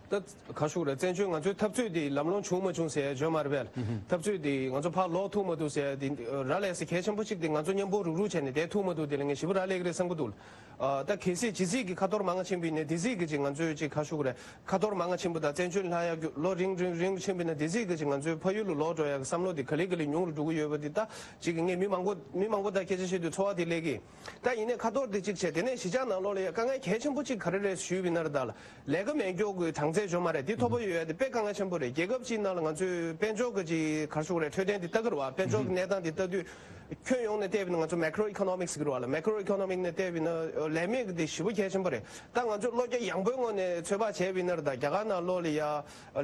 ད་ག་ཞུ་རེད། བཙན་བྱོལ་ང་ཚོའི་འཐབ་རྩོད་འདི་ལམ་ལྷོང་བྱུང་མ་བྱུང་ཟེར་ཡ་བརྗོད་མ་རེད་པས། འཐབ་རྩོད་འདི་ང་ཚོ་ཕར་ལོག་ཐུབ་མ་ཐུབ་ཟེར་ཡ་འདི་རག་ལས་ས་གལ་ཆེན་པོ་གཅིག་འདི་ང་ཚོ་མཉམ་པོ་རུག་རུག་བྱས་ནས་བསྡད་ཐུབ་མ་ཐུབ་འདི་ལ་ངས་ཞེ་པོ་རག་ལས་ཀྱི་རེད་བསམ་གྱི་འདུག་ཨ། ད་གལ་སྲིད་ཇི་སྲིད་ཀྱི་ཁ་ཐོར་མང་ང་ཕྱིན་པ་ཡིན་ན་དེ་སྲིད་ཀྱི་ཅིག་ང་ཚོས་ཅིག་ག་ཞུ་དགོས་རེད། ཁ་ཐོར་མང་ང་ཕྱིན་པ་དང་བཙན་བྱོལ་ལྷག་ཡག་རྒྱུ་ལོ་རིང་རིང་རིང་ཕྱིན་པ་ཡིན་ན་དེ་སྲིད་ཀྱི་ཅིག་ང་ཚོའི་ཕ་ཡུལ་ལ་ལོག་འགྲོ་ཡག་གི་བསམ་བློ་དེ་ག་ལེ་ག་ལེ་ཉུང་རུ་འགྲོ་གི་ཡོད་པ་དེ་ད་ཅིག་ངས་མི་མང་པོ་མི་མང་པོ་དང་སྐད་ཆ་བཤད་དུས་ཚོར་བ་དེ་སླེབས་ཀྱི། ད་ཡིན་ནའི་ཁ་ཐོར་དེ་གཅིག་བྱས། དེ་ནས་གཞིས་ཆགས་ནང་ལོགས་ལ་ཡ་དཀའ་ངལ་གལ་ཆེན་པོ་གཅིག་ག་རེ་རེད་ཞུས་པ་ཡིན་ན་རེད། ད་ལ་ལས་ཀ་མེད་མཁན་གྱི་གྲངས་ཚད་འཇོག་མ་རེད། དེ་མཐོ་པོ་ཡོད་ཡ་དེ་དཔེ་དཀའ་ངལ་ཆེན་པོ་རེད། རྒྱལ་ཁབ་གཅིག་ནང་ལ་ང་ཚོའི་དཔལ་འབྱོར་གྱི་ཅིག་ག་རེ་ཞུ་དགོས་རེད། འཕྲོད་བསྟེན་དེ་ལྟ་གི་རེད་བ། དཔལ་འབྱོར་གྱི་གནས་སྟངས་དེ་ལྟ་དུས། ཁྱོན་ཡོངས་ནས་བལྟས་པ་ཡིན་ན་ང་ཚོ་མེ་ཀྲོ་ཨི་ཀོ་ནོ་མིག་སི་ཟེར་གི་རེད་བ་ལ། མེ་ཀྲོ་ཨི་ཀོ་ནོ་མིག་ནས་བལྟས་པ་ཡིན་ན་ལས་མེད་ཀྱི་དེ་ཞེ་པོ་གལ་ཆེན་པོ་རེད། ད་ང་ཚོས་བློ་རྒྱ་ཡངས་པོའི་ངང་ནས་ཚོད་དཔག་བྱས་པ་ཡིན་ན་རེད། ད་རྒྱ་གར་ནང་ལོགས་ལ་ཡ་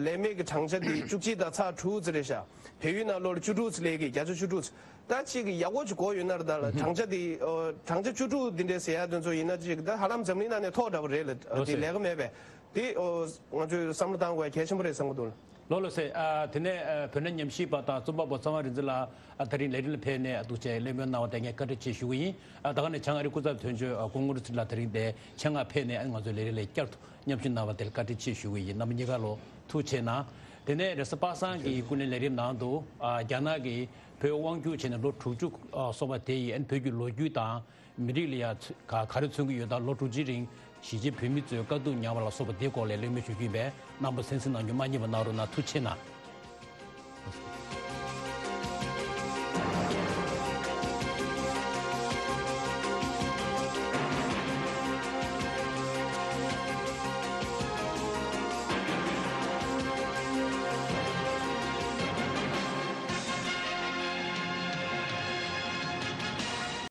ལས་མེད་ཀྱི་གྲངས་ཆ་དེ་བཅུ་གཅིག་དང་ཚེག་དྲུག་ཙམ་རེད་ཤག་བལ་ཡུལ་ནང་ལོགས་ལ་བཅུ་དྲུག་ཙམ་སླེབས་ཀྱི། བརྒྱ་ཆ་བཅུ་དྲུག་ཙམ། ད་གཅིག་གི་ཡག་པོ་ཅིག་གོ་ཡོད་ན་རེད། ད་ལ་གྲངས་ཆ་དེ་ཨོ་གྲངས་ཆ་བཅུ་དྲུག་འདི་འདྲས་ཟེར་ཡ་དེ་ཚོ་ཡིན་ན་ཅིག་ད་ཧ་ལམ་འཛམ་གླིང་ནང་ནས་མཐོ་དྲགས་པ་རེད་ལ། ཨོ་དེ་ལས་ཀ་མེད་པས། དེ་ཨོ་ང་ཚོས་བསམ་བློ་བཏང་དགོས་ཡ་གལ་ཆེན་པོ་རེད་བསམ་གི་འདུག་ལགས་ལགས་སེ། ཨ་དེ་ནས་ཨ་བོད་ནང་ཉམས་ཞིབ་པ་དང་རྩོམ་པ་པོ་ཚངས་དབང་རིག་འཛིན་ལགས་ཨ་དེ་རིང་ལས་རིམ་ལ་ཕེབས་ནས་ཨ་འདུག་བྱས་གླེང་མོལ་གནང་བ་དེ་ངས་བཀའ་དྲིན་ཆེ་ཞུ་གི་ཡིན། ཨ་ད་ག་ནས་བྱང་ཨ་རིའི་སྐུ་ཚབ་དོན་གཅོད་ཨ་སྐུ་ངོ་རིག་འཛིན་ལགས་དེ་རིང་འདིར་ཆེད་མངགས་ཕེབས་ནས་ཨ་ང་ཚོའི་ལས་རིམ་ལ་བསྐྱར་དུ་མཉམ་ཞུགས་གནང་བ་དེར་བཀའ་དྲིན་ཆེ་ཞུ་གི་ཡིན། རྣམ་པ་གཉིས་ཀ་ལོ་ཐུགས་རྗེ་གནང་། དེ་ནས་རེས་གཟའ་པ་སངས་ཀྱི་སྐུ་ལས་ལས་རིམ་ནང་དུ་ཨ་རྒྱ་ནག་གིས་བོད་དབང་བསྒྱུར་བྱས་ནས་ལོ་དྲུག་ཅུ་ཨ་སོང་བ་དེ་ཡི་ཨ་ནི་བོད་ཀྱི་ལོ་རྒྱུས་དང་། མི་རིགས་ལ་ཡ་ཚུ་ག་ག་རེ་མཚོན་གྱི་ཡོད་དམ། ལོ་དྲུག་ཅུའི་རིང་གཞིས་བྱེས་བོད་མི་ཚོས་དཀའ་སྡུག་མྱངས་པ་ལ་སོགས་པ་དེའི་སྐོར་ལ་གླེང་མོལ་ཞུ་རྒྱུ་ཡིན་པས། རྣམ་པ་གསན་གཟིགས་གནང་རྒྱུ་མ་བསྙེལ་བ་གནང་རོགས་གནང་། ཐུགས་རྗེ་གནང་།